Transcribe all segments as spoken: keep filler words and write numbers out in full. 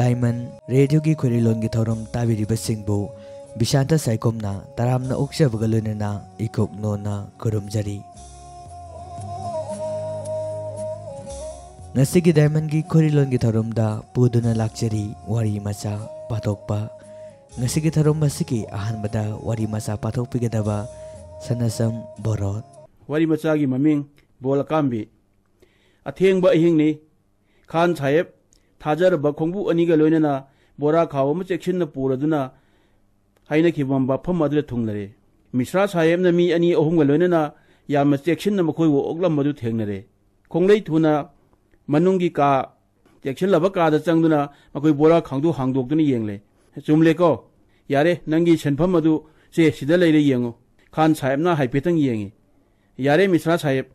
Diamond ꯔꯦꯗꯤꯑꯣꯒꯤ ꯈꯣꯏꯔꯤꯂꯣꯟꯒꯤ ꯊꯧꯔꯝ ꯇꯥꯕꯤꯔꯤꯕꯁꯤꯡꯕꯨ ꯕꯤꯁꯥꯟꯇ ꯁꯥꯏꯈꯣꯝꯅ ꯇꯔꯥꯝꯅ ꯑꯣꯛꯆꯕꯒ ꯂꯣꯏꯅꯅ ꯏꯀꯣꯛ ꯅꯣꯟꯅ ꯈꯨꯔꯨꯝꯖꯔꯤ꯫ ꯉꯁꯤꯒꯤ ꯗꯥꯏꯃꯟꯒꯤ ꯈꯣꯏꯔꯤꯂꯣꯟꯒꯤ ꯊꯧꯔꯝꯗ ꯄꯨꯗꯨꯅ ꯂꯥꯛꯆꯔꯤ ꯋꯥꯔꯤ ꯃꯆꯥ ꯄꯥꯊꯣꯛꯄ꯫ ꯉꯁꯤꯒꯤ ꯊꯧꯔꯝ ꯑꯁꯤꯒꯤ ꯑꯍꯥꯟꯕꯗ ꯋꯥꯔꯤ ꯃꯆꯥ ꯄꯥꯊꯣꯛꯄꯤꯒꯗꯕ ꯁꯅꯥꯁꯝ ꯕꯣꯔꯣꯠ꯫ ꯋꯥꯔꯤ ꯃꯆꯥꯒꯤ ꯃꯃꯤꯡ ꯕꯣꯜ ꯑꯀꯥꯝꯕꯤ꯫ ꯑꯊꯦꯡꯕ ꯑꯍꯤꯡꯅꯤ꯫ ꯈꯥꯟ ꯁꯥꯍꯦꯕ ꯊꯥꯖꯔꯕ ꯈꯣꯡꯕꯨ ꯑꯅꯤꯒ ꯂꯣꯏꯅꯅ ꯕꯣꯔꯥ ꯈꯥꯎ ꯑꯃ ꯆꯦꯛꯁꯤꯟꯅ ꯄꯨꯔꯗꯨꯅ ꯍꯥꯏꯅꯈꯤꯕ ꯃꯐꯝ ꯑꯗꯨꯗ ꯊꯨꯡꯂꯔꯦ꯫ ꯃꯤꯁ꯭ꯔꯥ ꯁꯥꯍꯦꯕꯅ ꯃꯤ ꯑꯅꯤ ꯑꯍꯨꯝꯒ ꯂꯣꯏꯅꯅ ꯌꯥꯝꯅ ꯆꯦꯛꯁꯤꯟꯅ ꯃꯈꯣꯏꯕꯨ ꯑꯣꯛꯂꯝꯕꯗꯨ ꯊꯦꯡꯅꯔꯦ꯫ ꯈꯣꯡꯂꯩ ꯊꯨꯅ ꯃꯅꯨꯡꯒꯤ ꯀꯥ, ꯆꯦꯛꯁꯤꯜꯂꯕ ꯀꯥꯗ ꯆꯪꯗꯨꯅ ꯃꯈꯣꯏ ꯕꯣꯔꯥ ꯈꯥꯎꯗꯨ ꯍꯥꯡꯗꯣꯛꯇꯨꯅ ꯌꯦꯡꯂꯦ꯫ "ꯆꯨꯝꯂꯦꯀꯣ? ꯌꯥꯔꯦ, ꯅꯪꯒꯤ ꯁꯦꯟꯐꯝ ꯑꯗꯨ ꯁꯦ ꯁꯤꯗ ꯂꯩꯔꯦ ꯌꯦꯡꯉꯨ꯫" ꯈꯥꯟ ꯁꯥꯍꯦꯕꯅ ꯍꯥꯏꯐꯦꯠꯇꯪ ꯌꯦꯡꯉꯤ꯫ "ꯌꯥꯔꯦ ꯃꯤꯁ꯭ꯔꯥ ꯁꯥꯍꯦꯕ꯫"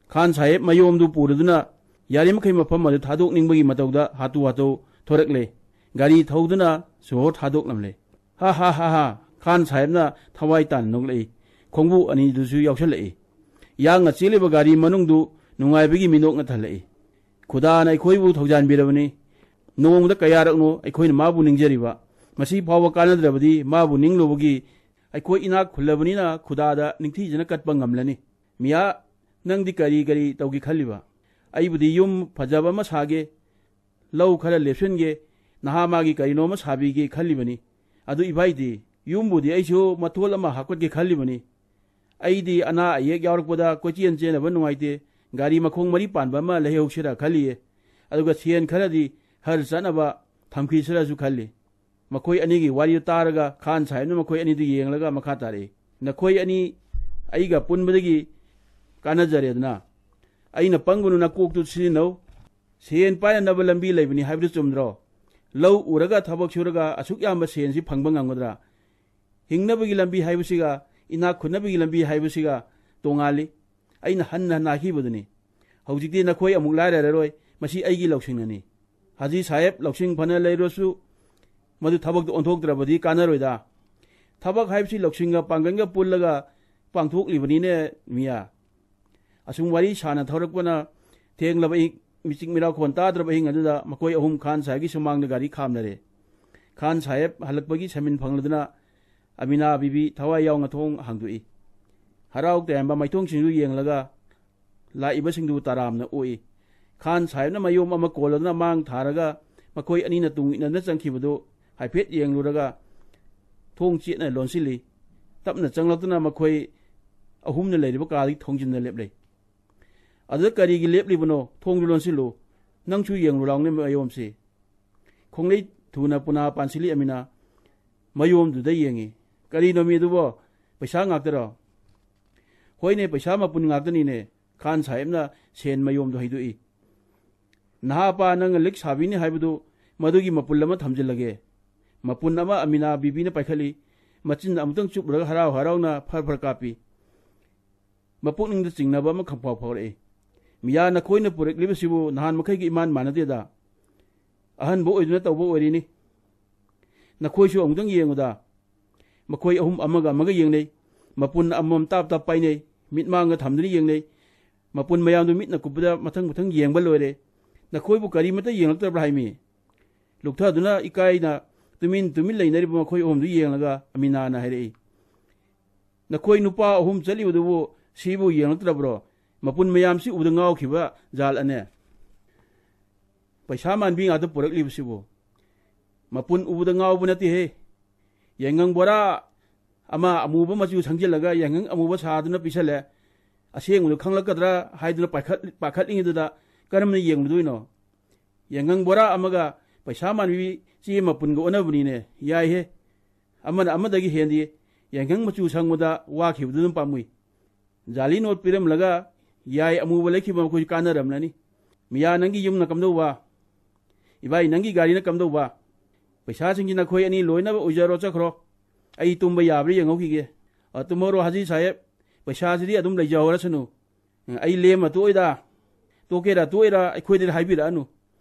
ꯈꯥꯟ ꯁꯥꯍꯦꯕ ꯃꯌꯣꯝꯗꯨ ꯄꯨꯔꯗꯨꯅ ꯌꯥꯔꯤꯃꯈꯩ ꯃꯐꯝ ꯑꯗꯨ ꯊꯥꯗꯣꯛꯅꯤꯡꯕꯒꯤ ꯃꯇꯧꯗ ꯍꯥꯊꯨ ꯍꯥꯊꯨ ꯊꯣꯔꯛꯂꯦ꯫ ꯒꯥꯔꯤ ꯊꯧꯗꯨꯅ ꯁꯣꯍꯣꯔ ꯊꯥꯗꯣꯛꯂꯝꯂꯦ꯫ "ꯍꯥ ꯍꯥ ꯍꯥ ꯍꯥ!" ꯈꯥꯟ ꯁꯥꯍꯦꯕꯅ ꯊꯋꯥꯏ ꯇꯥꯅ ꯅꯣꯛꯂꯛꯏ꯫ ꯈꯣꯡꯕꯨ ꯑꯅꯤꯗꯨꯁꯨ ꯌꯥꯎꯁꯜꯂꯛꯏ꯫ ꯌꯥꯡꯅ ꯆꯦꯜꯂꯤꯕ ꯒꯥꯔꯤ ꯃꯅꯨꯡꯗꯨ ꯅꯨꯡꯉꯥꯏꯕꯒꯤ ꯃꯤꯅꯣꯛꯅ ꯊꯜꯂꯛꯏ꯫ "ꯈꯨꯗꯥꯅ ꯑꯩꯈꯣꯏꯕꯨ ꯊꯧꯖꯥꯟꯕꯤꯔꯕꯅꯤ꯫ ꯅꯣꯡꯃꯗ ꯀꯌꯥꯔꯛꯅꯣ ꯑꯩꯈꯣꯏꯅ ꯃꯥꯕꯨ ꯅꯤꯡꯖꯔꯤꯕ? ꯃꯁꯤ ꯐꯥꯎꯕ ꯀꯥꯟꯅꯗ꯭ꯔꯕꯗꯤ ꯃꯥꯕꯨ ꯅꯤꯡꯂꯨꯕꯒꯤ ꯑꯩꯈꯣꯏ ꯏꯅꯥꯛ ꯈꯨꯜꯂꯕꯅꯤꯅ ꯈꯨꯗꯥꯗ ꯅꯤꯡꯊꯤꯖꯅ ꯀꯠꯄ ꯉꯝꯂꯅꯤ꯫ ꯃꯤꯌꯥ, ꯅꯪꯗꯤ ꯀꯔꯤ ꯀꯔꯤ ꯇꯧꯒꯦ ꯈꯜꯂꯤꯕ?" "ꯑꯩꯕꯨꯗꯤ ꯌꯨꯝ ꯐꯖꯕ ꯑꯃ ꯁꯥꯒꯦ, ꯂꯧ ꯈꯔ ꯂꯦꯞꯁꯤꯟꯒꯦ, ꯅꯍꯥ ꯃꯥꯒꯤ ꯀꯔꯤꯅꯣ ꯑꯃ ꯁꯥꯕꯤꯒꯦ ꯈꯜꯂꯤꯕꯅꯤ꯫ ꯑꯗꯨ ꯏꯕꯥꯏꯗꯤ?" "ꯌꯨꯝꯕꯨꯗꯤ ꯑꯩꯁꯨ ꯃꯊꯣꯜ ꯑꯃ ꯍꯥꯞꯀꯠꯀꯦ ꯈꯜꯂꯤꯕꯅꯤ꯫ ꯑꯩꯗꯤ ꯑꯅꯥ ꯑꯌꯦꯛ ꯌꯥꯎꯔꯛꯄꯗ ꯀꯣꯏꯆꯦꯟ ꯆꯦꯟꯅꯕ ꯅꯨꯡꯉꯥꯏꯇꯦ꯫ ꯒꯥꯔꯤ ꯃꯈꯣꯡ ꯃꯔꯤ ꯄꯥꯟꯕ ꯑꯃ ꯂꯩꯍꯧꯁꯤꯔ ꯈꯜꯂꯤꯌꯦ꯫ ꯑꯗꯨꯒ ꯁꯦꯟ ꯈꯔꯗꯤ ꯍꯔ ꯆꯠꯅꯕ ꯊꯝꯈꯤꯁꯤꯔꯁꯨ ꯈꯜꯂꯤ꯫" ꯃꯈꯣꯏ ꯑꯅꯤꯒꯤ ꯋꯥꯔꯤꯗꯨ ꯇꯥꯔꯒ ꯈꯥꯟ ꯁꯥꯍꯦꯕꯅ ꯃꯈꯣꯏ ꯑꯅꯤꯗꯨ ꯌꯦꯡꯂꯒ ꯃꯈꯥ ꯇꯥꯔꯛꯏ, "ꯅꯈꯣꯏ ꯑꯅꯤ ꯑꯩꯒ ꯄꯨꯟꯕꯗꯒꯤ ꯀꯥꯟꯅꯖꯔꯦꯗꯅ꯫ ꯑꯩꯅ ꯄꯪꯒꯅꯨ, ꯅꯀꯣꯛꯇꯨ ꯁꯤꯖꯤꯟꯅꯧ꯫ ꯁꯦꯟ ꯄꯥꯏꯅꯅꯕ ꯂꯝꯕꯤ ꯂꯩꯕꯅꯤ ꯍꯥꯏꯕꯗꯨ ꯆꯨꯝꯗ꯭ꯔꯣ? ꯂꯧ ꯎꯔꯒ ꯊꯕꯛ ꯁꯨꯔꯒ ꯑꯁꯨꯛ ꯌꯥꯝꯕ ꯁꯦꯟꯁꯤ ꯐꯪꯕ ꯉꯝꯒꯗ꯭ꯔꯥ? ꯍꯤꯡꯅꯕꯒꯤ ꯂꯝꯕꯤ ꯍꯥꯏꯕꯁꯤꯒ ꯏꯅꯥꯛ ꯈꯨꯟꯅꯕꯒꯤ ꯂꯝꯕꯤ ꯍꯥꯏꯕꯁꯤꯒ ꯇꯣꯉꯥꯜꯂꯤ꯫ ꯑꯩꯅ ꯍꯟꯅ ꯍꯟꯅ ꯍꯥꯏꯈꯤꯕꯗꯨꯅꯤ꯫ ꯍꯧꯖꯤꯛꯇꯤ ꯅꯈꯣꯏ ꯑꯃꯨꯛ ꯂꯥꯏꯔꯔꯔꯣꯏ꯫ ꯃꯁꯤ ꯑꯩꯒꯤ ꯂꯧꯁꯤꯡꯅꯅꯤ꯫ ꯍꯥꯖꯤ ꯁꯥꯍꯦꯕ, ꯂꯧꯁꯤꯡ ꯐꯅ ꯂꯩꯔꯁꯨ ꯃꯗꯨ ꯊꯕꯛꯇ ꯑꯣꯟꯊꯣꯛꯇ꯭ꯔꯕꯗꯤ ꯀꯥꯟꯅꯔꯣꯏꯗ꯫ ꯊꯕꯛ ꯍꯥꯏꯕꯁꯤ ꯂꯧꯁꯤꯡꯒ ꯄꯥꯡꯒꯜꯒ ꯄꯨꯜꯂꯒ ꯄꯥꯡꯊꯣꯛꯂꯤꯕꯅꯤꯅꯦ ꯃꯤꯌꯥ꯫" ꯑꯁꯨꯝ ꯋꯥꯔꯤ ꯁꯥꯅ ꯊꯧꯔꯛꯄꯅ ꯊꯦꯡꯂꯕ ꯏ-, ꯃꯤꯆꯤꯛ ꯃꯤꯔꯥꯎꯈꯣꯟ ꯇꯥꯗ꯭ꯔꯕ ꯑꯍꯤꯡ ꯑꯗꯨꯗ ꯃꯈꯣꯏ ꯑꯍꯨꯝ ꯈꯥꯟ ꯁꯥꯍꯦꯕꯀꯤ ꯁꯨꯃꯥꯡꯗ ꯒꯥꯔꯤ ꯈꯥꯝꯅꯔꯦ꯫ ꯈꯥꯟ ꯁꯥꯍꯦꯕ ꯍꯜꯂꯛꯄꯒꯤ ꯁꯃꯤꯟ ꯐꯪꯂꯗꯨꯅ ꯑꯃꯤꯅꯥ ꯕꯤꯕꯤ ꯊꯋꯥꯏ ꯌꯥꯎꯅ ꯊꯣꯡ ꯍꯥꯡꯗꯣꯛꯏ꯫ ꯍꯔꯥꯎ ꯇꯌꯥꯝꯕ ꯃꯥꯏꯊꯣꯡꯁꯤꯡꯗꯨ ꯌꯦꯡꯂꯒ ꯂꯥꯛꯏꯕꯁꯤꯡꯗꯨ ꯇꯔꯥꯝꯅ ꯑꯣꯛꯏ꯫ ꯈꯥꯟ ꯁꯥꯍꯦꯕꯅ ꯃꯌꯣꯝ ꯑꯃ ꯀꯣꯜꯂꯗꯨꯅ ꯃꯥꯡ ꯊꯥꯔꯒ ꯃꯈꯣꯏ ꯑꯅꯤꯅ ꯇꯨꯡ ꯏꯟꯅꯗꯨꯅ ꯆꯪꯈꯤꯕꯗꯨ ꯍꯥꯏꯐꯦꯠ ꯌꯦꯡꯂꯨꯔꯒ ꯊꯣꯡ ꯆꯦꯠꯅ ꯂꯣꯟꯁꯤꯜꯂꯤ꯫ ꯇꯞꯅ ꯆꯪꯂꯛꯇꯨꯅ ꯃꯈꯣꯏ ꯑꯍꯨꯝꯅ ꯂꯩꯔꯤꯕ ꯀꯥꯗꯒꯤ ꯊꯣꯡꯖꯤꯟꯅ ꯂꯦꯞꯂꯦ꯫ "ꯑꯗꯨꯗ ꯀꯔꯤꯒꯤ ꯂꯦꯞꯂꯤꯕꯅꯣ? ꯊꯣꯡꯗꯨ ꯂꯣꯟꯁꯤꯜꯂꯨ꯫ ꯅꯪꯁꯨ ꯌꯦꯡꯂꯨ ꯂꯥꯎꯅꯦ ꯃꯌꯣꯝꯁꯤ꯫" ꯈꯣꯡꯂꯩ ꯊꯨꯅ ꯄꯨꯅꯥ ꯄꯥꯟꯁꯤꯜꯂꯤ ꯑꯃꯤꯅꯥ꯫ ꯃꯌꯣꯝꯗꯨꯗ ꯌꯦꯡꯉꯤ꯫ "ꯀꯔꯤꯅꯣꯃꯤ ꯑꯗꯨꯕꯣ? ꯄꯩꯁꯥ ꯉꯥꯛꯇꯔꯣ?" "ꯍꯣꯏꯅꯦ, ꯄꯩꯁꯥ ꯃꯄꯨꯟ ꯉꯥꯛꯇꯅꯤꯅꯦ꯫" ꯈꯥꯟ ꯁꯥꯍꯦꯕꯅ ꯁꯦꯟ ꯃꯌꯣꯝꯗꯨ ꯍꯩꯗꯣꯛꯏ꯫ "ꯅꯍꯥꯄꯥ ꯅꯪꯅ ꯂꯤꯛ ꯁꯥꯕꯤꯅꯤ ꯍꯥꯏꯕꯗꯨ ꯃꯗꯨꯒꯤ ꯃꯄꯨꯜ ꯑꯃ ꯊꯝꯖꯤꯜꯂꯒꯦ꯫ ꯃꯄꯨꯟ ꯑꯃ ꯑꯃꯤꯅꯥ ꯕꯤꯕꯤꯅ ꯄꯥꯏꯈꯠꯂꯤ꯫ ꯃꯆꯤꯟ ꯑꯃꯨꯛꯇꯪ ꯆꯨꯞꯂꯨꯔꯒ ꯍꯔꯥꯎ ꯍꯔꯥꯎꯅ ꯐꯔ ꯐꯔ ꯀꯥꯞꯄꯤ꯫ ꯃꯄꯨꯛꯅꯤꯡꯗ ꯆꯤꯡꯅꯕ ꯑꯃꯈꯛ ꯐꯥꯎ ꯐꯥꯎꯔꯛꯏ꯫ "ꯃꯤꯌꯥ, ꯅꯈꯣꯏꯅ ꯄꯨꯔꯛꯂꯤꯕꯁꯤꯕꯨ ꯅꯍꯥꯟ ꯃꯈꯩꯒ ꯏꯃꯥꯟ ꯃꯥꯟꯅꯗꯦꯗ꯫ ꯑꯍꯟꯕ ꯑꯣꯏꯗꯨꯅ ꯇꯧꯕ ꯑꯣꯏꯔꯤꯅꯤ꯫ ꯅꯈꯣꯏꯁꯨ ꯑꯃꯨꯛꯇꯪ ꯌꯦꯡꯉꯨꯗ꯫" ꯃꯈꯣꯏ ꯑꯍꯨꯝ ꯑꯃꯒ ꯑꯃꯒ ꯌꯦꯡꯅꯩ꯫ ꯃꯄꯨꯟ ꯑꯃꯃꯝ ꯇꯥꯞ ꯇꯥꯞ ꯄꯥꯏꯅꯩ꯫ ꯃꯤꯠꯃꯥꯡꯗ ꯊꯝꯗꯨꯅ ꯌꯦꯡꯅꯩ꯫ ꯃꯄꯨꯟ ꯃꯌꯥꯝꯗꯨ ꯃꯤꯠꯅ ꯀꯨꯞꯄꯗ ꯃꯊꯪ ꯃꯊꯪ ꯌꯦꯡꯕ ꯂꯣꯏꯔꯦ꯫ "ꯅꯈꯣꯏꯕꯨ ꯀꯔꯤꯃꯠꯇ ꯌꯦꯡꯂꯛꯇꯕ꯭ꯔꯥ ꯍꯥꯏꯃꯤ?" ꯂꯨꯞꯊꯗꯨꯅ ꯏꯀꯥꯏꯅ ꯇꯨꯃꯤꯟ ꯇꯨꯃꯤꯟ ꯂꯩꯅꯔꯤꯕ ꯃꯈꯣꯏ ꯑꯍꯨꯝꯗꯨ ꯌꯦꯡꯂꯒ ꯑꯃꯤꯅꯥꯅ ꯍꯥꯏꯔꯛꯏ, "ꯅꯈꯣꯏ ꯅꯨꯄꯥ ꯑꯍꯨꯝ ꯆꯠꯂꯤꯕꯗꯨꯕꯨ ꯁꯤꯕꯨ ꯌꯦꯡꯂꯛꯇ꯭ꯔꯕ꯭ꯔꯣ? ꯃꯄꯨꯟ ꯃꯌꯥꯝꯁꯤ ꯎꯕꯗ ꯉꯥꯎꯈꯤꯕ ꯖꯥꯠꯂꯅꯦ? ꯄꯩꯁꯥ ꯃꯥꯟꯕꯤ ꯉꯥꯛꯇ ꯄꯨꯔꯛꯂꯤꯕꯁꯤꯕꯨ?" "ꯃꯄꯨꯟ ꯎꯕꯗ ꯉꯥꯎꯕ ꯅꯠꯇꯦꯍꯦ꯫ ꯌꯥꯏꯉꯪ ꯕꯣꯔꯥ ꯑꯃ ꯑꯃꯨꯕ ꯃꯆꯨ ꯁꯪꯖꯤꯜꯂꯒ ꯌꯥꯏꯉꯪ ꯑꯃꯨꯕ ꯁꯥꯗꯨꯅ ꯄꯤꯁꯜꯂꯦ꯫ ꯑꯁꯦꯡꯕꯗꯨ ꯈꯪꯂꯛꯀꯗ꯭ꯔꯥ ꯍꯥꯏꯗꯨꯅ ꯄꯥꯈꯠ-, ꯄꯥꯈꯠꯂꯤꯉꯩꯗꯨꯗ ꯀꯔꯝꯅ ꯌꯦꯡꯂꯨꯗꯣꯏꯅꯣ? ꯌꯥꯏꯉꯪ ꯕꯣꯔꯥ ꯑꯃꯒ ꯄꯩꯁꯥ ꯃꯥꯟꯕꯤ ꯆꯦ ꯃꯄꯨꯟꯒ ꯑꯣꯟꯅꯕꯅꯤꯅꯦ꯫ ꯌꯥꯏꯍꯦ꯫ ꯑꯃꯅ ꯑꯃꯗꯒꯤ ꯍꯦꯟꯗꯦ꯫ ꯌꯥꯏꯉꯪ ꯃꯆꯨ ꯁꯪꯕꯗ ꯋꯥꯈꯤꯕꯗꯨ ꯑꯗꯨꯝ ꯄꯥꯝꯃꯨꯏ꯫ ꯖꯥꯂꯤ ꯅꯣꯠ ꯄꯤꯔꯝꯂꯒ ꯌꯥꯏ ꯑꯃꯨꯕ ꯂꯩꯈꯤꯕ ꯃꯈꯣꯏ ꯀꯥꯟꯅꯔꯝꯂꯅꯤ꯫ ꯃꯤꯌꯥ, ꯅꯪꯒꯤ ꯌꯨꯝꯅ ꯀꯝꯗꯧꯕ? ꯏꯕꯥꯏ, ꯅꯪꯒꯤ ꯒꯥꯔꯤꯅ ꯀꯝꯗꯧꯕ? ꯄꯩꯁꯥꯁꯤꯡꯁꯤ ꯅꯈꯣꯏ ꯑꯅꯤ ꯂꯣꯏꯅꯕ ꯑꯣꯏꯖꯔꯣ, ꯆꯠꯈ꯭ꯔꯣ꯫ ꯑꯩ ꯇꯨꯝꯕ ꯌꯥꯕ꯭ꯔꯥ ꯌꯦꯡꯍꯧꯈꯤꯒꯦ꯫ ꯑ, ꯇꯨꯝꯍꯧꯔꯣ ꯍꯥꯖꯤ ꯁꯥꯍꯦꯕ, ꯄꯩꯁꯥꯁꯤꯗꯤ ꯑꯗꯨꯝ ꯂꯩꯖꯍꯧꯔꯁꯅꯨ꯫ ꯑꯩ ꯂꯦꯝꯃ ꯇꯣꯛꯑꯣꯏꯗ꯫ ꯇꯣꯛꯀꯦꯔꯥ ꯇꯣꯛꯑꯣꯏꯔꯥ ꯑꯩꯈꯣꯏꯗꯗꯤ ꯍꯥꯏꯕꯤꯔꯛꯑꯅꯨ꯫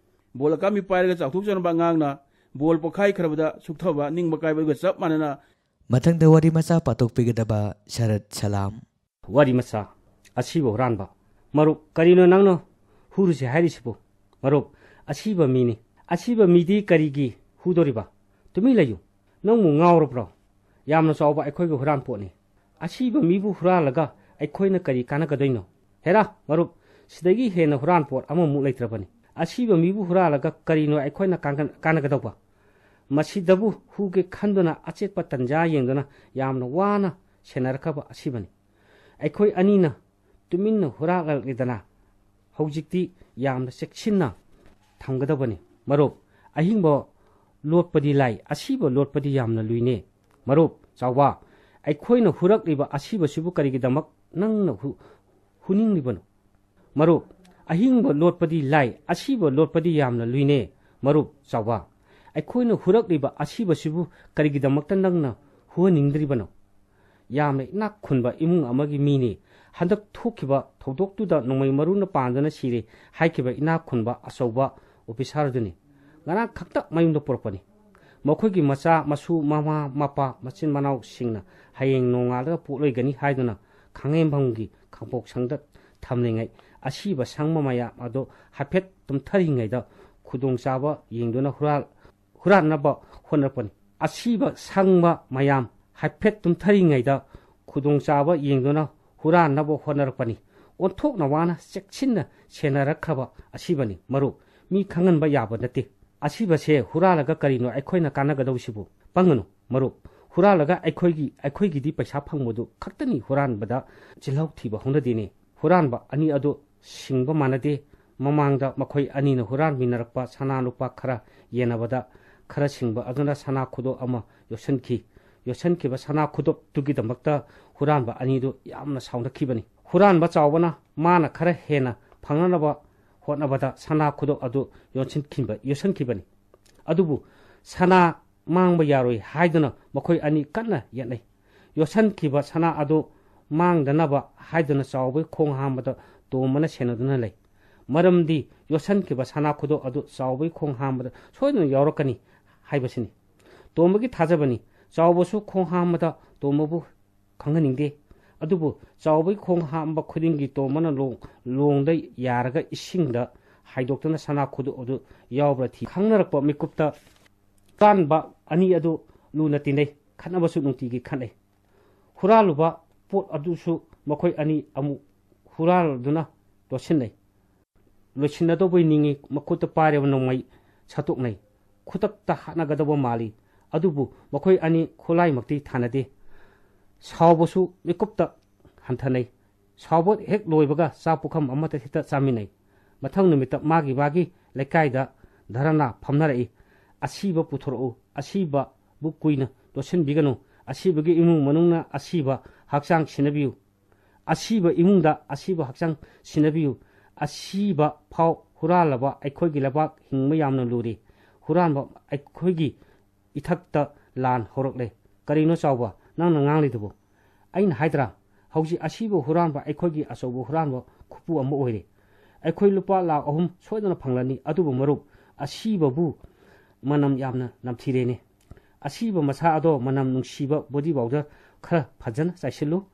ꯕꯣꯜ ꯑꯀꯥꯝꯕꯤ ꯄꯥꯏꯔꯒ ꯆꯥꯎꯊꯣꯛꯆꯔꯝꯕ ꯑꯉꯥꯡꯅ ꯕꯣꯜ ꯄꯣꯈꯥꯏꯈ꯭ꯔꯕꯗ ꯁꯨꯛꯊꯕ ꯅꯤꯡꯕ ꯀꯥꯏꯕꯒ ꯆꯞ ꯃꯥꯟꯅꯅ꯫ ꯃꯊꯪꯗ ꯋꯥꯔꯤ ꯃꯆꯥ ꯄꯥꯊꯣꯛꯄꯤꯒꯗꯕ ꯁꯔꯠ ꯁꯂꯥꯝ꯫ ꯋꯥꯔꯤ ꯃꯆꯥ, ꯑꯁꯤꯕ ꯍꯨꯔꯥꯟꯕ꯫ ꯃꯔꯨꯞ, ꯀꯔꯤꯅꯣ ꯅꯪꯅ ꯍꯨꯔꯨꯁꯦ ꯍꯥꯏꯔꯤꯁꯤꯕꯨ? ꯃꯔꯨꯞ, ꯑꯁꯤꯕ ꯃꯤꯅꯤ꯫ ꯑꯁꯤꯕ ꯃꯤꯗꯤ ꯀꯔꯤꯒꯤ ꯍꯨꯗꯣꯔꯤꯕ? ꯇꯨꯃꯤꯟ ꯂꯩꯌꯨ꯫ ꯅꯪꯕꯨ ꯉꯥꯎꯔꯕ꯭ꯔꯣ? ꯌꯥꯝꯅ ꯆꯥꯎꯕ ꯑꯩꯈꯣꯏꯒꯤ ꯍꯨꯔꯥꯟꯄꯣꯠꯅꯤ꯫ ꯑꯁꯤꯕ ꯃꯤꯕꯨ ꯍꯨꯔꯥꯜꯂꯒ ꯑꯩꯈꯣꯏꯅ ꯀꯔꯤ ꯀꯥꯟꯅꯒꯗꯣꯏꯅꯣ? ꯍꯦꯔꯥ, ꯃꯔꯨꯞ, ꯁꯤꯗꯒꯤ ꯍꯦꯟꯅ ꯍꯨꯔꯥꯟꯄꯣꯠ ꯑꯃꯃꯨꯛ ꯂꯩꯇ꯭ꯔꯕꯅꯤ꯫ ꯑꯁꯤꯕ ꯃꯤꯕꯨ ꯍꯨꯔꯥꯜꯂꯒ ꯀꯔꯤꯅꯣ ꯑꯩꯈꯣꯏꯅ ꯀꯥꯟꯅ-, ꯀꯥꯟꯅꯒꯗꯧꯕ? ꯃꯁꯤꯗꯕꯨ ꯍꯨꯒꯦ ꯈꯟꯗꯨꯅ ꯑꯆꯦꯠꯄ ꯇꯟꯖꯥ ꯌꯦꯡꯗꯨꯅ ꯌꯥꯝꯅ ꯋꯥꯅ ꯁꯦꯟꯅꯔꯛꯈ꯭ꯔꯕ ꯑꯁꯤꯕꯅꯤ꯫ ꯑꯩꯈꯣꯏ ꯑꯅꯤꯅ ꯇꯨꯃꯤꯟꯅ ꯍꯨꯔꯥꯜꯂꯛꯂꯦꯗꯅ꯫ ꯍꯧꯖꯤꯛꯇꯤ ꯌꯥꯝꯅ ꯆꯦꯛꯁꯤꯟꯅ ꯊꯝꯒꯗꯕꯅꯤ꯫ ꯃꯔꯨꯞ, ꯑꯍꯤꯡꯕ ꯂꯣꯠꯄꯗꯤ ꯂꯥꯏ, ꯑꯁꯤꯕ ꯂꯣꯠꯄꯗꯤ ꯌꯥꯝꯅ ꯂꯨꯏꯅꯦ꯫ ꯃꯔꯨꯞ ꯆꯥꯎꯕ, ꯑꯩꯈꯣꯏꯅ ꯍꯨꯔꯛꯂꯤꯕ ꯑꯁꯤꯕꯁꯤꯕꯨ ꯀꯔꯤꯒꯤꯗꯃꯛ ꯅꯪꯅ ꯍꯨ-, ꯍꯨꯅꯤꯡꯂꯤꯕꯅꯣ? ꯃꯔꯨꯞ, ꯑꯍꯤꯡꯕ ꯂꯣꯠꯄꯗꯤ ꯂꯥꯏ, ꯑꯁꯤꯕ ꯂꯣꯠꯄꯗꯤ ꯌꯥꯝꯅ ꯂꯨꯏꯅꯦ꯫ ꯃꯔꯨꯞ ꯆꯥꯎꯕ, ꯑꯩꯈꯣꯏꯅ ꯍꯨꯔꯛꯂꯤꯕ ꯑꯁꯤꯕꯁꯤꯕꯨ ꯀꯔꯤꯒꯤꯗꯃꯛꯇ ꯅꯪꯅ ꯍꯨꯍꯟꯅꯤꯡꯗ꯭ꯔꯤꯕꯅꯣ? ꯌꯥꯝꯅ ꯏꯅꯥꯛ ꯈꯨꯟꯕ ꯏꯃꯨꯡ ꯑꯃꯒꯤ ꯃꯤꯅꯤ꯫ ꯍꯟꯗꯛ ꯊꯣꯛꯈꯤꯕ ꯊꯧꯗꯣꯛꯇꯨꯗ ꯅꯣꯡꯃꯩ ꯃꯔꯨꯅ ꯄꯥꯟꯗꯨꯅ ꯁꯤꯔꯦ ꯍꯥꯏꯈꯤꯕ ꯏꯅꯥꯛ ꯈꯨꯟꯕ ꯑꯆꯧꯕ ꯑꯣꯐꯤꯁꯥꯔꯗꯨꯅꯤ꯫ ꯉꯔꯥꯡ ꯈꯛꯇ ꯃꯌꯨꯝꯗ ꯄꯨꯔꯛꯄꯅꯤ꯫ ꯃꯈꯣꯏꯒꯤ ꯃꯆꯥ ꯃꯁꯨ, ꯃꯃꯥ ꯃꯄꯥ, ꯃꯆꯤꯟ ꯃꯅꯥꯎꯁꯤꯡꯅ ꯍꯌꯦꯡ ꯅꯣꯡꯉꯥꯜꯂꯒ ꯄꯣꯠꯂꯣꯏꯒꯅꯤ ꯍꯥꯏꯗꯨꯅ ꯈꯥꯡꯉꯦꯝꯐꯝꯒꯤ ꯈꯥꯡꯄꯣꯛꯁꯪꯗ ꯊꯝꯂꯤꯉꯩ, ꯑꯁꯤꯕ ꯁꯪꯕ ꯃꯌꯥꯝ ꯑꯗꯨ ꯍꯥꯏꯐꯦꯠ ꯇꯨꯝꯊꯔꯤꯉꯩꯗ ꯈꯨꯗꯣꯡꯆꯥꯕ ꯌꯦꯡꯗꯨꯅ ꯍꯨꯔꯥꯜ-, ꯍꯨꯔꯥꯟꯅꯕ ꯍꯣꯠꯅꯔꯛꯄꯅꯤ꯫ ꯑꯁꯤꯕ ꯁꯪꯕ ꯃꯌꯥꯝ ꯍꯥꯏꯐꯦꯠ ꯇꯨꯝꯊꯔꯤꯉꯩꯗ ꯈꯨꯗꯣꯡꯆꯥꯕ ꯌꯦꯡꯗꯨꯅ ꯍꯨꯔꯥꯟꯅꯕ ꯍꯣꯠꯅꯔꯛꯄꯅꯤ꯫ ꯑꯣꯟꯊꯣꯛꯅ ꯋꯥꯅ ꯆꯦꯛꯁꯤꯟꯅ ꯁꯦꯟꯅꯔꯛꯈ꯭ꯔꯕ ꯑꯁꯤꯕꯅꯤ꯫ ꯃꯔꯨꯞ, ꯃꯤ ꯈꯪꯍꯟꯕ ꯌꯥꯕ ꯅꯠꯇꯦ꯫ ꯑꯁꯤꯕꯁꯦ ꯍꯨꯔꯥꯜꯂꯒ ꯀꯔꯤꯅꯣ ꯑꯩꯈꯣꯏꯅ ꯀꯥꯟꯅꯒꯗꯧꯔꯤꯁꯤꯕꯨ? ꯄꯪꯒꯅꯨ ꯃꯔꯨꯞ, ꯍꯨꯔꯥꯜꯂꯒ ꯑꯩꯈꯣꯏꯒꯤ, ꯑꯩꯈꯣꯏꯒꯤꯗꯤ ꯄꯩꯁꯥ ꯐꯪꯕꯗꯨ ꯈꯛꯇꯅꯤ ꯍꯨꯔꯥꯟꯕꯗ ꯆꯤꯜꯍꯥꯎ ꯊꯤꯕ ꯍꯧꯅꯗꯦꯅꯦ꯫ ꯍꯨꯔꯥꯟꯕ ꯑꯅꯤ ꯑꯗꯨ ꯁꯤꯡꯕ ꯃꯥꯟꯅꯗꯦ꯫ ꯃꯃꯥꯡꯗ ꯃꯈꯣꯏ ꯑꯅꯤꯅ ꯍꯨꯔꯥꯟꯃꯤꯟꯅꯔꯛꯄ ꯁꯅꯥ ꯂꯨꯄꯥ ꯈꯔ ꯌꯦꯟꯅꯕꯗ ꯈꯔ ꯁꯤꯡꯕ ꯑꯗꯨꯅ ꯁꯅꯥ ꯈꯨꯗꯣꯞ ꯑꯃ ꯌꯣꯠꯁꯤꯟꯈꯤ꯫ ꯌꯣꯠꯁꯤꯟꯈꯤꯕ ꯁꯅꯥ ꯈꯨꯗꯣꯞꯇꯨꯒꯤꯗꯃꯛꯇ ꯍꯨꯔꯥꯟꯕ ꯑꯅꯤꯗꯨ ꯌꯥꯝꯅ ꯁꯥꯎꯅꯈꯤꯕꯅꯤ꯫ ꯍꯨꯔꯥꯟꯕ ꯆꯥꯎꯕꯅ ꯃꯥꯅ ꯈꯔ ꯍꯦꯟꯅ ꯐꯪꯅꯅꯕ ꯍꯣꯠꯅꯕꯗ ꯁꯅꯥ ꯈꯨꯗꯣꯞ ꯑꯗꯨ ꯌꯣꯠꯁꯤꯟꯈꯤꯕ, ꯌꯣꯠꯁꯤꯟꯈꯤꯕꯅꯤ꯫ ꯑꯗꯨꯕꯨ ꯁꯅꯥ ꯃꯥꯡꯕ ꯌꯥꯔꯣꯏ ꯍꯥꯏꯗꯨꯅ ꯃꯈꯣꯏ ꯑꯅꯤ ꯀꯟꯅ ꯌꯦꯠꯅꯩ꯫ ꯌꯣꯠꯁꯤꯟꯈꯤꯕ ꯁꯅꯥ ꯑꯗꯨ ꯃꯥꯡꯗꯅꯕ ꯍꯥꯏꯗꯨꯅ ꯆꯥꯎꯕꯒꯤ ꯈꯣꯡ ꯍꯥꯝꯕꯗ ꯇꯣꯝꯕꯅ ꯁꯦꯟꯅꯗꯨꯅ ꯂꯩ꯫ ꯃꯔꯝꯗꯤ ꯌꯣꯠꯁꯤꯟꯈꯤꯕ ꯁꯅꯥ ꯈꯨꯗꯣꯞ ꯑꯗꯨ ꯆꯥꯎꯕꯒꯤ ꯈꯣꯡ ꯍꯥꯝꯕꯗ ꯁꯣꯏꯗꯅ ꯌꯥꯎꯔꯛꯀꯅꯤ ꯍꯥꯏꯕꯁꯤꯅꯤ꯫ ꯇꯣꯝꯕꯒꯤ ꯊꯥꯖꯕꯅꯤ꯫ ꯆꯥꯎꯕꯁꯨ ꯈꯣꯡ ꯍꯥꯝꯕꯗ ꯇꯣꯝꯕꯕꯨ ꯈꯪꯍꯟꯅꯤꯡꯗꯦ꯫ ꯑꯗꯨꯕꯨ ꯆꯥꯎꯕꯒꯤ ꯈꯣꯡ ꯍꯥꯝꯕ ꯈꯨꯗꯤꯡꯒꯤ ꯇꯣꯝꯕꯅ ꯂꯣꯡ-, ꯂꯣꯡꯗ ꯌꯥꯔꯒ ꯏꯁꯤꯡꯗ ꯍꯥꯏꯗꯣꯛꯇꯨꯅ ꯁꯅꯥ ꯈꯨꯗꯣꯞ ꯑꯗꯨ ꯌꯥꯎꯕ꯭ꯔꯥ ꯊꯤ꯫ ꯈꯪꯅꯔꯛꯄ ꯃꯤꯀꯨꯞꯇ ꯍꯨꯔꯥꯟꯕ ꯑꯅꯤ ꯑꯗꯨ ꯂꯨꯅ ꯇꯤꯟꯅꯩ, ꯈꯠꯅꯕꯁꯨ ꯅꯨꯡꯇꯤꯒꯤ ꯈꯠꯅꯩ꯫ ꯍꯨꯔꯥꯜꯂꯨꯕ ꯄꯣꯠ ꯑꯗꯨꯁꯨ ꯃꯈꯣꯏ ꯑꯅꯤ ꯑꯃꯨꯛ ꯍꯨꯔꯥꯜꯗꯨꯅ ꯂꯣꯠꯁꯤꯟꯅꯩ꯫ ꯂꯣꯏꯁꯤꯟꯅꯗꯧꯕꯩ ꯅꯤꯡꯏ, ꯃꯈꯨꯠꯇ ꯄꯥꯏꯔꯤꯕ ꯅꯣꯡꯃꯩ ꯁꯠꯇꯣꯛꯅꯩ꯫ ꯈꯨꯗꯛꯇ ꯍꯥꯠꯅꯒꯗꯧꯕ ꯃꯥꯜꯂꯤ, ꯑꯗꯨꯕꯨ ꯃꯈꯣꯏ ꯑꯅꯤ ꯈꯨꯠꯂꯥꯏꯃꯛꯇꯤ ꯊꯥꯅꯗꯦ꯫ ꯁꯥꯎꯕꯁꯨ ꯃꯤꯀꯨꯞꯇ ꯍꯟꯊꯅꯩ꯫ ꯁꯥꯎꯕ ꯍꯦꯛ ꯂꯣꯏꯕꯒ ꯆꯥꯛ ꯄꯨꯈꯝ ꯑꯃꯠꯇ ꯍꯦꯛꯇ ꯆꯥꯃꯤꯟꯅꯩ꯫ ꯃꯊꯪ ꯅꯨꯃꯤꯠꯇ ꯃꯥꯒꯤ ꯃꯥꯒꯤ ꯂꯩꯀꯥꯏꯗ ꯙꯔꯅꯥ ꯐꯝꯅꯔꯛꯏ꯫ "ꯑꯁꯤꯕ ꯄꯨꯊꯣꯔꯛꯎ, ꯑꯁꯤꯕꯕꯨ ꯀꯨꯏꯅ ꯂꯣꯠꯁꯤꯟꯕꯤꯒꯅꯨ, ꯑꯁꯤꯕꯒꯤ ꯏꯃꯨꯡ ꯃꯅꯨꯡꯅ ꯑꯁꯤꯕ ꯍꯛꯆꯥꯡ ꯁꯤꯟꯅꯕꯤꯌꯨ, ꯑꯁꯤꯕ ꯏꯃꯨꯡꯗ ꯑꯁꯤꯕ ꯍꯛꯆꯥꯡ ꯁꯤꯟꯅꯕꯤꯌꯨ, ꯑꯁꯤꯕ ꯐꯥꯎ ꯍꯨꯔꯥꯜꯂꯕ ꯑꯩꯈꯣꯏꯒꯤ ꯂꯩꯕꯥꯛ ꯍꯤꯡꯕ ꯌꯥꯝꯅ ꯂꯨꯔꯤ꯫ ꯍꯨꯔꯥꯟꯕ ꯑꯩꯈꯣꯏꯒꯤ ꯏꯊꯛꯇ ꯂꯥꯟ ꯍꯧꯔꯛꯂꯦ꯫ ꯀꯔꯤꯅꯣ ꯆꯥꯎꯕ ꯅꯪꯅ ꯉꯥꯡꯂꯤꯗꯨꯕꯨ?" ꯑꯩꯅ ꯍꯥꯏꯗ꯭ꯔꯥ, ꯍꯧꯖꯤꯛ ꯑꯁꯤꯕ ꯍꯨꯔꯥꯟꯕ ꯑꯩꯈꯣꯏꯒꯤ ꯑꯆꯧꯕ ꯍꯨꯔꯥꯟꯕ ꯈꯨꯄꯨ ꯑꯃ ꯑꯣꯏꯔꯦ꯫ ꯑꯩꯈꯣꯏ ꯂꯨꯄꯥ ꯂꯥꯈ ꯑꯍꯨꯝ ꯁꯣꯏꯗꯅ ꯐꯪꯂꯅꯤ, ꯑꯗꯨꯕꯨ ꯃꯔꯨꯞ, ꯑꯁꯤꯕꯕꯨ ꯃꯅꯝ ꯌꯥꯝꯅ ꯅꯝꯊꯤꯔꯦꯅꯦ꯫ ꯑꯁꯤꯕ ꯃꯁꯥ ꯑꯗꯣ ꯃꯅꯝ ꯅꯨꯡꯁꯤꯕ ꯕꯣꯗꯤ ꯄꯥꯎꯗꯔ ꯈꯔ ꯐꯖꯅ ꯆꯥꯏꯁꯤꯜꯂꯨ꯫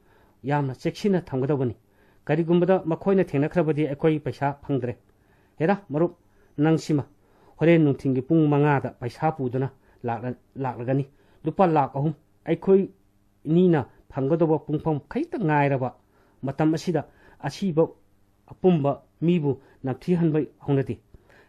ꯌꯥꯝꯅ ꯆꯦꯛꯁꯤꯟꯅ ꯊꯝꯒꯗꯧꯕꯅꯤ꯫ ꯀꯔꯤꯒꯨꯝꯕꯗ ꯃꯈꯣꯏꯅ ꯊꯦꯡꯅꯈ꯭ꯔꯕꯗꯤ ꯑꯩꯈꯣꯏ ꯄꯩꯁꯥ ꯐꯪꯗ꯭ꯔꯦ꯫ ꯍꯦꯔꯥ ꯃꯔꯨꯞ, ꯅꯪꯁꯤꯃ ꯍꯣꯔꯦꯟ ꯅꯨꯡꯊꯤꯜꯒꯤ ꯄꯨꯡ ꯃꯉꯥꯗ ꯄꯩꯁꯥ ꯄꯨꯗꯨꯅ ꯂꯥꯛꯂ-, ꯂꯥꯛꯂꯒꯅꯤ꯫ ꯂꯨꯄꯥ ꯂꯥꯈ ꯑꯍꯨꯝ ꯑꯩꯈꯣꯏ ꯑꯅꯤꯅ ꯐꯪꯒꯗꯧꯕ ꯄꯨꯡꯐꯝ ꯈꯛꯇ ꯉꯥꯏꯔꯕ ꯃꯇꯝ ꯑꯁꯤꯗ ꯑꯁꯤꯕ ꯑꯄꯨꯝꯕ ꯃꯤꯕꯨ ꯅꯝꯊꯤꯍꯟꯕ ꯍꯧꯅꯗꯦ꯫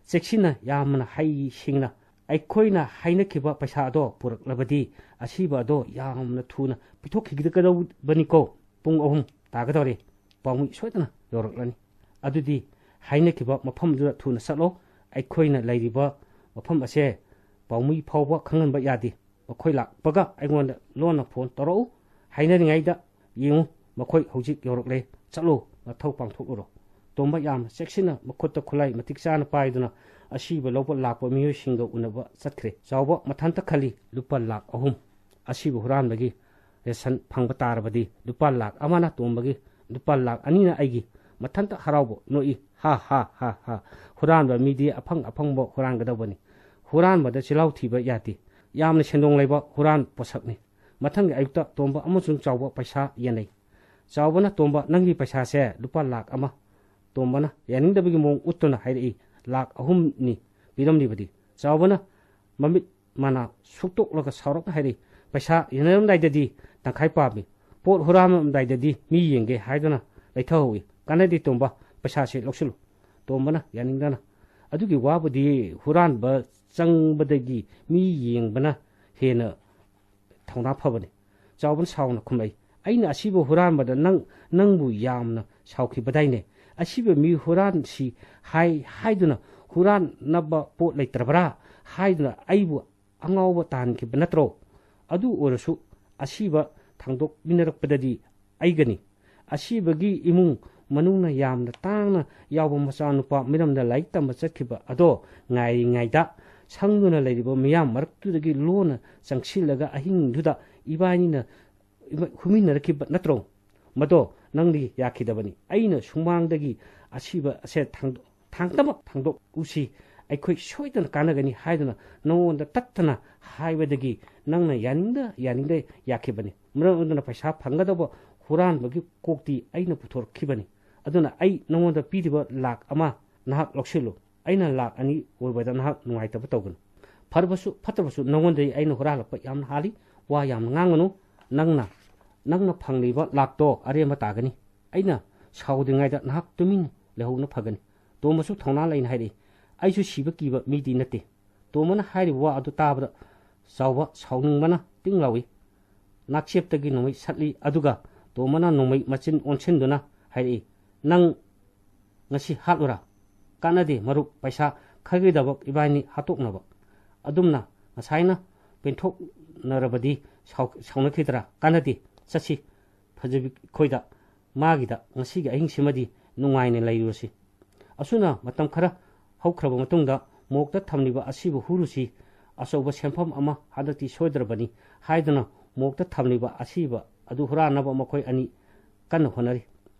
ꯆꯦꯛꯁꯤꯟꯅ ꯌꯥꯝꯅ ꯍꯩꯁꯤꯡꯅ ꯑꯩꯈꯣꯏꯅ ꯍꯥꯏꯅꯈꯤꯕ ꯄꯩꯁꯥ ꯑꯗꯣ ꯄꯨꯔꯛꯂꯕꯗꯤ ꯑꯁꯤꯕ ꯑꯗꯣ ꯌꯥꯝꯅ ꯊꯨꯅ ꯄꯤꯊꯣꯛꯈꯤꯒꯗꯧꯕꯅꯤꯀꯣ꯫ ꯄꯨꯡ ꯑꯍꯨꯝ ꯇꯥꯒꯗꯧꯔꯦ꯫ ꯄꯥꯎꯃꯤ ꯁꯣꯏꯗꯅ ꯌꯧꯔꯛꯂꯅꯤ꯫ ꯑꯗꯨꯗꯤ ꯍꯥꯏꯅꯈꯤꯕ ꯃꯐꯝꯗꯨꯗ ꯊꯨꯅ ꯆꯠꯂꯣ꯫ ꯑꯩꯈꯣꯏꯅ ꯂꯩꯔꯤꯕ ꯃꯐꯝ ꯑꯁꯦ ꯄꯥꯎꯃꯤ ꯐꯥꯎꯕ ꯈꯪꯍꯟꯕ ꯌꯥꯗꯦ꯫ ꯃꯈꯣꯏ ꯂꯥꯛꯄꯒ ꯑꯩꯉꯣꯟꯗ ꯂꯣꯟꯅ ꯐꯣꯟ ꯇꯧꯔꯛꯎ꯫ ꯍꯥꯏꯅꯔꯤꯉꯩꯗ ꯌꯦꯡꯉꯨ, ꯃꯈꯣꯏ ꯍꯧꯖꯤꯛ ꯌꯧꯔꯛꯂꯦ꯫ ꯆꯠꯂꯣ, ꯅꯊꯧ ꯄꯥꯡꯊꯣꯛꯎꯔꯣ꯫ ꯇꯣꯝꯕ ꯌꯥꯝꯅ ꯆꯦꯛꯁꯤꯟꯅ ꯃꯈꯨꯠꯇ ꯈꯨꯠꯂꯥꯏ ꯃꯇꯤꯛ ꯆꯥꯅ ꯄꯥꯏꯗꯨꯅ ꯑꯁꯤꯕ ꯂꯧꯕ ꯂꯥꯛꯄ ꯃꯤꯑꯣꯏꯁꯤꯡꯒ ꯎꯅꯕ ꯆꯠꯈ꯭ꯔꯦ꯫ ꯆꯥꯎꯕ ꯃꯊꯟꯇ ꯈꯜꯂꯤ, "ꯂꯨꯄꯥ ꯂꯥꯈ ꯑꯍꯨꯝ ꯑꯁꯤꯕ ꯍꯨꯔꯥꯟꯕꯒꯤ ꯔꯦꯁꯟ ꯐꯪꯕ ꯇꯥꯔꯕꯗꯤ ꯂꯨꯄꯥ ꯂꯥꯈ ꯑꯃꯅ ꯇꯣꯝꯕꯒꯤ, ꯂꯨꯄꯥ ꯂꯥꯈ ꯑꯅꯤꯅ ꯑꯩꯒꯤ꯫" ꯃꯊꯟꯇ ꯍꯔꯥꯎꯕ ꯅꯣꯛꯏ꯫ "ꯍꯥ, ꯍꯥ, ꯍꯥ, ꯍꯥ꯫ ꯍꯨꯔꯥꯟꯕ ꯃꯤꯗꯤ ꯑꯐꯪ ꯑꯐꯪꯕ ꯍꯨꯔꯥꯟꯒꯗꯧꯕꯅꯤ꯫ ꯍꯨꯔꯥꯟꯕꯗ ꯆꯤꯜꯍꯥꯎ ꯊꯤꯕ ꯌꯥꯗꯦ꯫ ꯌꯥꯝꯅ ꯁꯦꯟꯗꯣꯡ ꯂꯩꯕ ꯍꯨꯔꯥꯟ ꯄꯣꯠꯁꯛꯅꯤ꯫" ꯃꯊꯪꯒꯤ ꯑꯌꯨꯛꯇ ꯇꯣꯝꯕ ꯑꯃꯁꯨꯡ ꯆꯥꯎꯕ ꯄꯩꯁꯥ ꯌꯦꯟꯅꯩ꯫ ꯆꯥꯎꯕꯅ, "ꯇꯣꯝꯕ, ꯅꯪꯒꯤ ꯄꯩꯁꯥꯁꯦ ꯂꯨꯄꯥ ꯂꯥꯈ ꯑꯃ꯫" ꯇꯣꯝꯕꯅ ꯌꯥꯅꯤꯡꯗꯕꯒꯤ ꯃꯑꯣꯡ ꯎꯠꯇꯨꯅ ꯍꯥꯏꯔꯛꯏ, "ꯂꯥꯈ ꯑꯍꯨꯝꯅꯤ ꯄꯤꯔꯝꯂꯤꯕꯗꯤ꯫" ꯆꯥꯎꯕꯅ ꯃꯃꯤꯠ ꯃꯅꯥ ꯁꯨꯛꯇꯣꯛꯂꯒ ꯁꯥꯎꯔꯞꯅ ꯍꯥꯏꯔꯛꯏ, "ꯄꯩꯁꯥ ꯌꯦꯟꯅꯔꯝꯗꯥꯏꯗꯗꯤ ꯇꯪꯈꯥꯏ ꯄꯥꯝꯃꯤ, ꯄꯣꯠ ꯍꯨꯔꯥꯟꯂꯝꯗꯥꯏꯗꯗꯤ ꯃꯤ ꯌꯦꯡꯒꯦ ꯍꯥꯏꯗꯨꯅ ꯂꯩꯊꯍꯧꯏ꯫ ꯀꯥꯟꯅꯗꯦ ꯇꯣꯝꯕ, ꯄꯩꯁꯥꯁꯦ ꯂꯧꯁꯤꯜꯂꯨ꯫" ꯇꯣꯝꯕꯅ ꯌꯥꯅꯤꯡꯗꯅ, "ꯑꯗꯨꯒꯤ ꯋꯥꯕꯨꯗꯤ ꯍꯨꯔꯥꯟꯕ ꯆꯪꯕꯗꯒꯤ ꯃꯤ ꯌꯦꯡꯕꯅ ꯍꯦꯟꯅ ꯊꯧꯅꯥ ꯐꯕꯅꯤ꯫" ꯆꯥꯎꯕꯅ ꯁꯥꯎꯅ ꯈꯨꯝꯂꯛꯏ, "ꯑꯩꯅ ꯑꯁꯤꯕ ꯍꯨꯔꯥꯟꯕꯗ ꯅꯪ, ꯅꯪꯕꯨ ꯌꯥꯝꯅ ꯁꯥꯎꯈꯤꯕꯗꯥꯏꯅꯦ? ꯑꯁꯤꯕ ꯃꯤ ꯍꯨꯔꯥꯟꯁꯤ ꯍꯥꯏ ꯍꯥꯏꯗꯨꯅ ꯍꯨꯔꯥꯟꯅꯕ ꯄꯣꯠ ꯂꯩꯇ꯭ꯔꯕ꯭ꯔꯥ ꯍꯥꯏꯗꯨꯅ ꯑꯩꯕꯨ ꯑꯉꯥꯎꯕ ꯇꯥꯍꯟꯈꯤꯕ ꯅꯠꯇ꯭ꯔꯣ? ꯑꯗꯨ ꯑꯣꯏꯔꯁꯨ ꯑꯁꯤꯕ ꯊꯥꯡꯗꯣꯛꯃꯤꯟꯅꯔꯛꯄꯗꯗꯤ ꯑꯩꯒꯅꯤ꯫ ꯑꯁꯤꯕꯒꯤ ꯏꯃꯨꯡ ꯃꯅꯨꯡꯅ ꯌꯥꯝꯅ ꯇꯥꯡꯅ ꯌꯥꯎꯕ ꯃꯆꯥꯅꯨꯄꯥ, ꯃꯤꯔꯝꯗ ꯂꯥꯏꯔꯤꯛ ꯇꯝꯕ ꯆꯠꯈꯤꯕ ꯑꯗꯣ ꯉꯥꯏꯔꯤꯉꯩꯗ ꯁꯪꯗꯨꯅ ꯂꯩꯔꯤꯕ ꯃꯤꯌꯥꯝ ꯃꯔꯛꯇꯨꯗꯒꯤ ꯂꯣꯟꯅ ꯆꯪꯁꯤꯜꯂꯒ ꯑꯍꯤꯡꯗꯨꯗ ꯏꯕꯥꯅꯤꯅ ꯍꯨꯃꯤꯟꯅꯔꯛꯈꯤꯕ ꯅꯠꯇ꯭ꯔꯣ? ꯃꯗꯣ ꯅꯪꯗꯤ ꯌꯥꯈꯤꯗꯕꯅꯤ꯫ ꯑꯩꯅ ꯁꯨꯃꯥꯡꯗꯒꯤ ꯑꯁꯤꯕ ꯑꯁꯦ ꯊꯥꯡꯗꯣꯛ-, ꯊꯥꯡꯇꯃꯛ ꯊꯥꯡꯗꯣꯛꯎꯁꯤ, ꯑꯩꯈꯣꯏ ꯁꯣꯏꯗꯅ ꯀꯥꯟꯅꯒꯅꯤ ꯍꯥꯏꯗꯨꯅ ꯅꯉꯣꯟꯗ ꯇꯠꯇꯅ ꯍꯥꯏꯕꯗꯒꯤ ꯅꯪꯅ ꯌꯥꯅꯤꯡꯗ ꯌꯥꯅꯤꯡꯗ ꯌꯥꯈꯤꯕꯅꯤ꯫ ꯃꯔꯝ ꯑꯗꯨꯅ ꯄꯩꯁꯥ ꯐꯪꯒꯗꯧꯕ ꯍꯨꯔꯥꯟꯕꯒꯤ ꯀꯣꯛꯇꯤ ꯑꯩꯅ ꯄꯨꯊꯣꯔꯛꯈꯤꯕꯅꯤ꯫ ꯑꯗꯨꯅ ꯑꯩ ꯅꯉꯣꯟꯗ ꯄꯤꯔꯤꯕ ꯂꯥꯈ ꯑꯃ ꯅꯍꯥꯛ ꯂꯧꯁꯤꯜꯂꯨ꯫ ꯑꯩꯅ ꯂꯥꯈ ꯑꯅꯤ ꯑꯣꯏꯕꯗ ꯅꯍꯥꯛ ꯅꯨꯡꯉꯥꯏꯇꯕ ꯇꯧꯒꯅꯨ꯫ ꯐꯔꯕꯁꯨ ꯐꯠꯇ꯭ꯔꯕꯁꯨ ꯅꯉꯣꯟꯗꯒꯤ ꯑꯩꯅ ꯍꯨꯔꯥꯜꯂꯛꯄ ꯌꯥꯝꯅ ꯍꯥꯜꯂꯤ꯫ ꯋꯥ ꯌꯥꯝꯅ ꯉꯥꯡꯒꯅꯨ꯫ ꯅꯪꯅ, ꯅꯪꯅ ꯐꯪꯂꯤꯕ ꯂꯥꯈꯇꯣ ꯑꯔꯦꯝꯕ ꯇꯥꯒꯅꯤ꯫ ꯑꯩꯅ ꯁꯥꯎꯗ꯭ꯔꯤꯉꯩꯗ ꯅꯍꯥꯛ ꯇꯨꯃꯤꯟ ꯂꯩꯍꯧꯕꯅ ꯐꯒꯅꯤ꯫" ꯇꯣꯝꯕꯁꯨ ꯊꯧꯅꯥ ꯂꯩꯅ ꯍꯥꯏꯔꯛꯏ, "ꯑꯩꯁꯨ ꯁꯤꯕ ꯀꯤꯕ ꯃꯤꯗꯤ ꯅꯠꯇꯦ꯫" ꯇꯣꯝꯕꯅ ꯍꯥꯏꯔꯤꯕ ꯋꯥ ꯑꯗꯨ ꯇꯥꯕꯗ ꯆꯥꯎꯕ ꯁꯥꯎꯅꯤꯡꯕꯅ ꯇꯤꯡ ꯂꯥꯎꯏ꯫ ꯅꯥꯛꯆꯦꯞꯇꯒꯤ ꯅꯣꯡꯃꯩ ꯁꯠꯂꯤ, ꯑꯗꯨꯒ ꯇꯣꯝꯕꯅ ꯅꯣꯡꯃꯩ ꯃꯆꯤꯟ ꯑꯣꯟꯁꯤꯟꯗꯨꯅ ꯍꯥꯏꯔꯛꯏ, "ꯅꯪ ꯉꯁꯤ ꯍꯥꯠꯂꯨꯔꯥ? ꯀꯥꯟꯅꯗꯦ ꯃꯔꯨꯞ, ꯄꯩꯁꯥ ꯈꯔꯒꯤꯗꯃꯛ ꯏꯕꯥꯅꯤ ꯍꯥꯠꯇꯣꯛꯅꯕ꯫ ꯑꯗꯨꯝꯅ ꯉꯁꯥꯏꯅ ꯄꯦꯟꯊꯣꯛꯅꯔꯕꯗꯤ ꯁꯥꯎ-, ꯁꯥꯎꯅꯈꯤꯗ꯭ꯔꯥ? ꯀꯥꯟꯅꯗꯦ, ꯆꯠꯁꯤ꯫ ꯐꯖꯕꯤ ꯈꯣꯏꯗ, ꯃꯥꯒꯤꯗ ꯉꯁꯤꯒꯤ ꯑꯍꯤꯡꯁꯤꯃꯗꯤ ꯅꯨꯡꯉꯥꯏꯅ ꯂꯩꯔꯨꯔꯁꯤ꯫" ꯑꯁꯨꯝꯅ ꯃꯇꯝ ꯈꯔ ꯍꯧꯈ꯭ꯔꯕ ꯃꯇꯨꯡꯗ ꯃꯣꯛꯇ ꯊꯝꯂꯤꯕ ꯑꯁꯤꯕ ꯍꯨꯔꯨꯁꯤ ꯑꯆꯧꯕ ꯁꯦꯟꯐꯝ ꯑꯃ ꯍꯟꯗꯛꯇꯤ ꯁꯣꯏꯗ꯭ꯔꯕꯅꯤ ꯍꯥꯏꯗꯨꯅ ꯃꯣꯛꯇ ꯊꯝꯂꯤꯕ ꯑꯁꯤꯕ ꯑꯗꯨ ꯍꯨꯔꯥꯟꯅꯕ ꯃꯈꯣꯏ ꯑꯅꯤ ꯀꯟꯅ ꯍꯣꯠꯅꯔꯤ꯫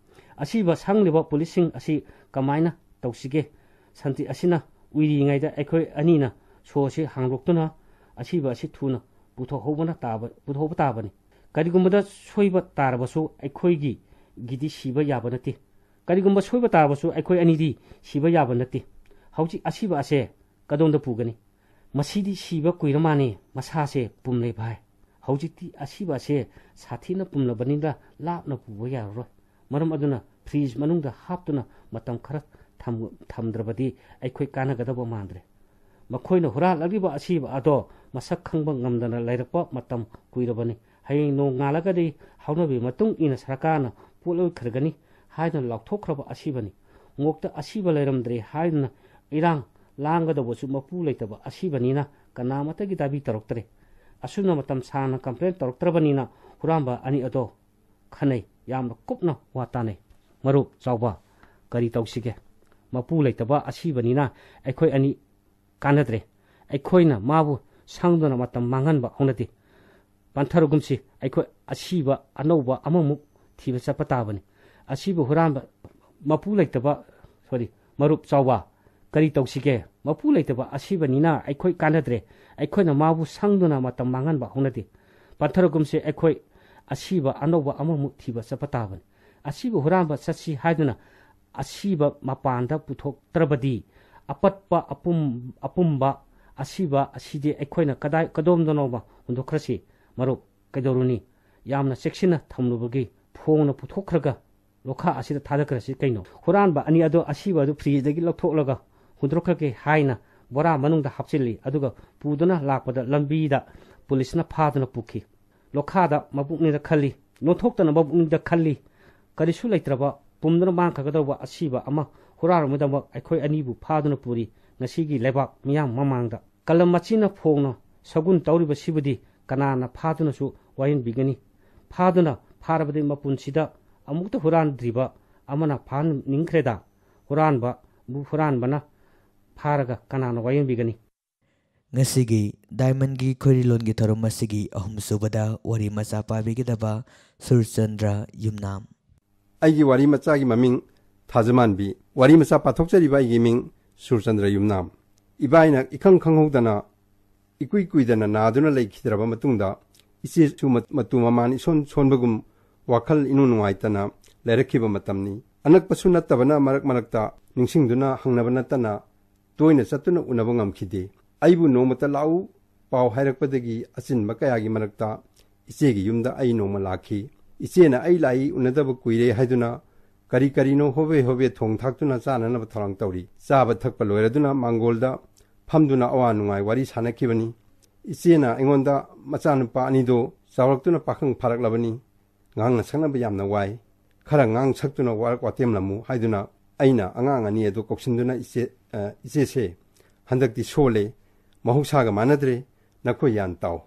ꯑꯁꯤꯕ ꯁꯪꯂꯤꯕ ꯄꯨꯂꯤꯁꯁꯤꯡ ꯑꯁꯤ ꯀꯃꯥꯏꯅ ꯇꯧꯁꯤꯒꯦ? ꯁꯟꯇ꯭ꯔꯤ ꯑꯁꯤꯅ ꯎꯏꯔꯤꯉꯩꯗ ꯑꯩꯈꯣꯏ ꯑꯅꯤꯅ ꯁꯣ ꯑꯁꯤ ꯍꯥꯡꯗꯣꯛꯇꯨꯅ ꯑꯁꯤꯕ ꯑꯁꯤ ꯊꯨꯅ ꯄꯨꯊꯣꯛꯍꯧꯕꯅ ꯇꯥꯕ, ꯄꯨꯊꯣꯛꯍꯧꯕ ꯇꯥꯕꯅꯤ꯫ ꯀꯔꯤꯒꯨꯝꯕꯗ ꯁꯣꯏꯕ ꯇꯥꯔꯕꯁꯨ ꯑꯩꯈꯣꯏꯒꯤꯗꯤ ꯁꯤꯕ ꯌꯥꯕ ꯅꯠꯇꯦ꯫ ꯀꯔꯤꯒꯨꯝꯕ ꯁꯣꯏꯕ ꯇꯥꯔꯕꯁꯨ ꯑꯩꯈꯣꯏ ꯑꯅꯤꯗꯤ ꯁꯤꯕ ꯌꯥꯕ ꯅꯠꯇꯦ꯫ ꯍꯧꯖꯤꯛ ꯑꯁꯤꯕ ꯑꯁꯦ ꯀꯗꯣꯝꯗ ꯄꯨꯒꯅꯤ? ꯃꯁꯤꯗꯤ ꯁꯤꯕ ꯀꯨꯏꯔ ꯃꯥꯅꯤ, ꯃꯁꯥꯁꯦ ꯄꯨꯝꯂꯦ ꯚꯥꯏ꯫ ꯍꯧꯖꯤꯛꯇꯤ ꯑꯁꯤꯕ ꯑꯁꯦ ꯁꯥꯊꯤꯅ ꯄꯨꯝꯂꯕꯅꯤꯅ ꯂꯥꯞꯅ ꯄꯨꯕ ꯌꯥꯔꯔꯣꯏ꯫ ꯃꯔꯝ ꯑꯗꯨꯅ ꯐ꯭ꯔꯤꯖ ꯃꯅꯨꯡꯗ ꯍꯥꯞꯇꯨꯅ ꯃꯇꯝ ꯈꯔ ꯊꯝ-, ꯊꯝꯗ꯭ꯔꯕꯗꯤ ꯑꯩꯈꯣꯏ ꯀꯥꯟꯅꯒꯗꯕ ꯃꯥꯟꯗ꯭ꯔꯦ꯫ ꯃꯈꯣꯏꯅ ꯍꯨꯔꯥꯜꯂꯛꯂꯤꯕ ꯑꯁꯤꯕ ꯑꯗꯣ ꯃꯁꯛ ꯈꯪꯕ ꯉꯝꯗꯅ ꯂꯩꯔꯛꯄ ꯃꯇꯝ ꯀꯨꯏꯔꯕꯅꯤ꯫ ꯍꯌꯦꯡ ꯅꯣꯡꯉꯥꯜꯂꯒꯗꯤ ꯍꯧꯅꯕꯤ ꯃꯇꯨꯡ ꯏꯟꯅ ꯁꯔꯀꯥꯔꯅ ꯄꯣꯠꯂꯣꯏꯈ꯭ꯔꯒꯅꯤ ꯍꯥꯏꯗꯨꯅ ꯂꯥꯎꯊꯣꯛꯈ꯭ꯔꯕ ꯑꯁꯤꯕꯅꯤ꯫ ꯉꯣꯛꯇ ꯑꯁꯤꯕ ꯂꯩꯔꯝꯗ꯭ꯔꯦ ꯍꯥꯏꯗꯨꯅ ꯏꯔꯥꯡ ꯂꯥꯡꯒꯗꯧꯕꯁꯨ ꯃꯄꯨ ꯂꯩꯇꯕ ꯑꯁꯤꯕꯅꯤꯅ ꯀꯅꯥꯃꯠꯇꯒꯤ ꯗꯥꯕꯤ ꯇꯧꯔꯛꯇ꯭ꯔꯦ꯫ ꯑꯁꯨꯝꯅ ꯃꯇꯝ ꯁꯥꯡꯅ ꯀꯝꯄ꯭ꯂꯦꯟ ꯇꯧꯔꯛꯇ꯭ꯔꯕꯅꯤꯅ ꯍꯨꯔꯥꯟꯕ ꯑꯅꯤ ꯑꯗꯣ ꯈꯟꯅꯩ, ꯌꯥꯝꯅ ꯀꯨꯞꯅ ꯋꯥ ꯇꯥꯅꯩ꯫ ꯃꯔꯨꯞ ꯆꯥꯎꯕ, ꯀꯔꯤ ꯇꯧꯁꯤꯒꯦ? ꯃꯄꯨ ꯂꯩꯇꯕ ꯑꯁꯤꯕꯅꯤꯅ ꯑꯩꯈꯣꯏ ꯑꯅꯤ ꯀꯥꯟꯅꯗ꯭ꯔꯦ꯫ ꯑꯩꯈꯣꯏꯅ ꯃꯥꯕꯨ ꯁꯪꯗꯨꯅ ꯃꯇꯝ ꯃꯥꯡꯍꯟꯕ ꯍꯧꯅꯗꯦ꯫ ꯄꯟꯊꯔꯒꯨꯝꯁꯤ, ꯑꯩꯈꯣꯏ ꯑꯁꯤꯕ ꯑꯅꯧꯕ ꯑꯃꯃꯨꯛ ꯊꯤꯕ ꯆꯠꯄ ꯇꯥꯕꯅꯤ꯫ ꯑꯁꯤꯕ ꯍꯨꯔꯥꯟꯕ, ꯃꯄꯨ ꯂꯩꯇꯕ, ꯁꯣꯔꯤ, ꯃꯔꯨꯞ ꯆꯥꯎꯕ, ꯀꯔꯤ ꯇꯧꯁꯤꯒꯦ? ꯃꯄꯨ ꯂꯩꯇꯕ ꯑꯁꯤꯕꯅꯤꯅ ꯑꯩꯈꯣꯏ ꯀꯥꯟꯅꯗ꯭ꯔꯦ꯫ ꯑꯩꯈꯣꯏꯅ ꯃꯥꯕꯨ ꯁꯪꯗꯨꯅ ꯃꯇꯝ ꯃꯥꯡꯍꯟꯕ ꯍꯧꯅꯗꯦ꯫ ꯄꯟꯊꯔꯒꯨꯝꯁꯤ, ꯑꯩꯈꯣꯏ ꯑꯁꯤꯕ ꯑꯅꯧꯕ ꯑꯃꯃꯨꯛ ꯊꯤꯕ ꯆꯠꯄ ꯇꯥꯕꯅꯤ꯫ ꯑꯁꯤꯕ ꯍꯨꯔꯥꯟꯕ ꯆꯠꯁꯤ ꯍꯥꯏꯗꯨꯅ ꯑꯁꯤꯕ ꯃꯄꯥꯟꯗ ꯄꯨꯊꯣꯛꯇ꯭ꯔꯕꯗꯤ ꯑꯄꯠꯄ ꯑꯄꯨꯝ-, ꯑꯄꯨꯝꯕ ꯑꯁꯤꯕ ꯑꯁꯤꯗꯤ ꯑꯩꯈꯣꯏꯅ ꯀꯗꯥꯏ, ꯀꯗꯣꯝꯗꯅꯣꯕ ꯍꯨꯟꯗꯣꯛꯈ꯭ꯔꯁꯤ꯫ ꯃꯔꯨꯞ, ꯀꯩꯗꯧꯔꯨꯅꯤ? ꯌꯥꯝꯅ ꯆꯦꯛꯁꯤꯟꯅ ꯊꯝꯂꯨꯕꯒꯤ ꯐꯣꯡꯅ ꯄꯨꯊꯣꯛꯈ꯭ꯔꯒ ꯂꯣꯈꯥ ꯑꯁꯤꯗ ꯊꯥꯗꯈ꯭ꯔꯁꯤ ꯀꯩꯅꯣ? ꯍꯨꯔꯥꯟꯕ ꯑꯅꯤ ꯑꯗꯣ ꯑꯁꯤꯕ ꯑꯗꯨ ꯐ꯭ꯔꯤꯖꯗꯒꯤ ꯂꯧꯊꯣꯛꯂꯒ ꯍꯨꯟꯗꯣꯛꯈ꯭ꯔꯒꯦ ꯍꯥꯏꯅ ꯕꯣꯔꯥ ꯃꯅꯨꯡꯗ ꯍꯥꯞꯆꯤꯜꯂꯤ꯫ ꯑꯗꯨꯒ ꯄꯨꯗꯨꯅ ꯂꯥꯛꯄꯗ ꯂꯝꯕꯤꯗ ꯄꯨꯂꯤꯁꯅ ꯐꯥꯗꯨꯅ ꯄꯨꯈꯤ꯫ ꯂꯣꯈꯥꯗ ꯃꯕꯨꯛꯅꯤꯡꯗ ꯈꯜꯂꯤ, ꯅꯣꯟꯊꯣꯛꯇꯅ ꯃꯕꯨꯛꯅꯤꯡꯗ ꯈꯜꯂꯤ, ꯀꯔꯤꯁꯨ ꯂꯩꯇ꯭ꯔꯕ, ꯄꯨꯝꯗꯨꯅ ꯃꯥꯡꯈ꯭ꯔꯒꯗꯧꯕ ꯑꯁꯤꯕ ꯑꯃ ꯍꯨꯔꯥꯟꯕꯒꯤꯗꯃꯛ ꯑꯩꯈꯣꯏ ꯑꯅꯤꯕꯨ ꯐꯥꯗꯨꯅ ꯄꯨꯔꯤ ꯉꯁꯤꯒꯤ ꯂꯩꯕꯥꯛ ꯃꯤꯌꯥꯝ ꯃꯃꯥꯡꯗ꯫ ꯀꯂꯝ ꯃꯆꯤꯅ ꯐꯣꯡꯅ ꯁꯒꯨꯟ ꯇꯧꯔꯤꯕꯁꯤꯕꯨꯗꯤ ꯀꯅꯥꯅ ꯐꯥꯗꯨꯅꯁꯨ ꯋꯥꯌꯦꯟꯕꯤꯒꯅꯤ? ꯐꯥꯗꯨꯅ ꯐꯥꯔꯕꯗꯤ ꯃꯄꯨꯟꯁꯤꯗ ꯑꯃꯨꯛꯇ ꯍꯨꯔꯥꯟꯗ꯭ꯔꯤꯕ ꯑꯃꯅ ꯐꯥꯍꯟꯅꯤꯡꯈ꯭ꯔꯦꯗ꯫ ꯍꯨꯔꯥꯟꯕ, ꯍꯨꯔꯥꯟꯕꯅ ꯐꯥꯔꯒ ꯀꯅꯥꯅ ꯋꯥꯌꯦꯟꯕꯤꯒꯅꯤ? ꯉꯁꯤꯒꯤ ꯗꯥꯏꯃꯟꯒꯤ ꯈꯣꯏꯔꯤꯂꯣꯟꯒꯤ ꯊꯧꯔꯝ ꯑꯁꯤꯒꯤ ꯑꯍꯨꯝꯁꯨꯕꯗ ꯋꯥꯔꯤ ꯃꯆꯥ ꯄꯥꯕꯤꯒꯗꯕ ꯁꯨꯔꯆꯟꯗ꯭ꯔ ꯌꯨꯝꯅꯥꯝ꯫ ꯑꯩꯒꯤ ꯋꯥꯔꯤ ꯃꯆꯥꯒꯤ ꯃꯃꯤꯡ ꯊꯥꯖꯃꯥꯟꯕꯤ꯫ ꯋꯥꯔꯤ ꯃꯆꯥ ꯄꯥꯊꯣꯛꯆꯔꯤꯕ ꯑꯩꯒꯤ ꯃꯤꯡ ꯁꯨꯔꯆꯟꯗ꯭ꯔ ꯌꯨꯝꯅꯥꯝ꯫ ꯏꯕꯥꯏꯅ ꯏꯈꯪ ꯈꯪꯍꯧꯗꯅ ꯏꯀꯨꯏ ꯀꯨꯏꯗꯅ ꯅꯥꯗꯨꯅ ꯂꯩꯈꯤꯗ꯭ꯔꯕ ꯃꯇꯨꯡꯗ ꯏꯆꯦꯁꯨ ꯃ-, ꯃꯇꯨ ꯃꯃꯥꯟ ꯏꯁꯣꯟ ꯁꯣꯟꯕꯒꯨꯝ ꯋꯥꯈꯜ ꯏꯅꯨꯡ ꯅꯨꯡꯉꯥꯏꯇꯅ ꯂꯩꯔꯛꯈꯤꯕ ꯃꯇꯝꯅꯤ꯫ ꯑꯅꯛꯄꯁꯨ ꯅꯠꯇꯕꯅ ꯃꯔꯛ ꯃꯔꯛꯇ ꯅꯤꯡꯁꯤꯡꯗꯨꯅ ꯍꯪꯅꯕ ꯅꯠꯇꯅ ꯇꯣꯏꯅ ꯆꯠꯇꯨꯅ ꯎꯅꯕ ꯉꯝꯈꯤꯗꯦ꯫ ꯑꯩꯕꯨ ꯅꯣꯡꯃꯇ ꯂꯥꯛꯎ ꯄꯥꯎ ꯍꯥꯏꯔꯛꯄꯗꯒꯤ ꯑꯆꯤꯟꯕ ꯀꯌꯥꯒꯤ ꯃꯔꯛꯇ ꯏꯆꯦꯒꯤ ꯌꯨꯝꯗ ꯑꯩ ꯅꯣꯡꯃ ꯂꯥꯛꯈꯤ꯫ ꯏꯆꯦꯅ ꯑꯩ ꯂꯥꯛꯏ ꯎꯅꯗꯕ ꯀꯨꯏꯔꯦ ꯍꯥꯏꯗꯨꯅ ꯀꯔꯤ ꯀꯔꯤꯅꯣ ꯍꯣꯕꯦ ꯍꯣꯕꯦ ꯊꯣꯡ ꯊꯥꯛꯇꯨꯅ ꯆꯥꯅꯅꯕ ꯊꯧꯔꯥꯡ ꯇꯧꯔꯤ꯫ ꯆꯥꯕ ꯊꯛꯄ ꯂꯣꯏꯔꯗꯨꯅ ꯃꯥꯡꯒꯣꯜꯗ ꯐꯝꯗꯨꯅ ꯑꯋꯥ ꯅꯨꯡꯉꯥꯏ ꯋꯥꯔꯤ ꯁꯥꯟꯅꯈꯤꯕꯅꯤ꯫ ꯏꯆꯦꯅ ꯑꯩꯉꯣꯟꯗ ꯃꯆꯥꯅꯨꯄꯥ ꯑꯅꯤꯗꯣ ꯆꯥꯎꯔꯛꯇꯨꯅ ꯄꯥꯈꯪ ꯐꯥꯔꯛꯂꯕꯅꯤ, ꯉꯥꯡꯅ ꯁꯛꯅꯕ ꯌꯥꯝꯅ ꯋꯥꯏ, ꯈꯔ ꯉꯥꯡ ꯁꯛꯇꯨꯅ ꯋꯥꯔꯛ ꯋꯥꯇꯦꯝꯂꯝꯃꯨ ꯍꯥꯏꯗꯨꯅ ꯑꯩꯅ ꯑꯉꯥꯡ ꯑꯅꯤ ꯑꯗꯨ ꯀꯧꯁꯤꯟꯗꯨꯅ ꯏꯆꯦ, ꯑ, "ꯏꯆꯦꯁꯦ ꯍꯟꯗꯛꯇꯤ ꯁꯣꯜꯂꯦ, ꯃꯍꯧꯁꯥꯒ ꯃꯥꯟꯅꯗ꯭ꯔꯦ, ꯅꯈꯣꯏ ꯌꯥꯟ ꯇꯥꯎ꯫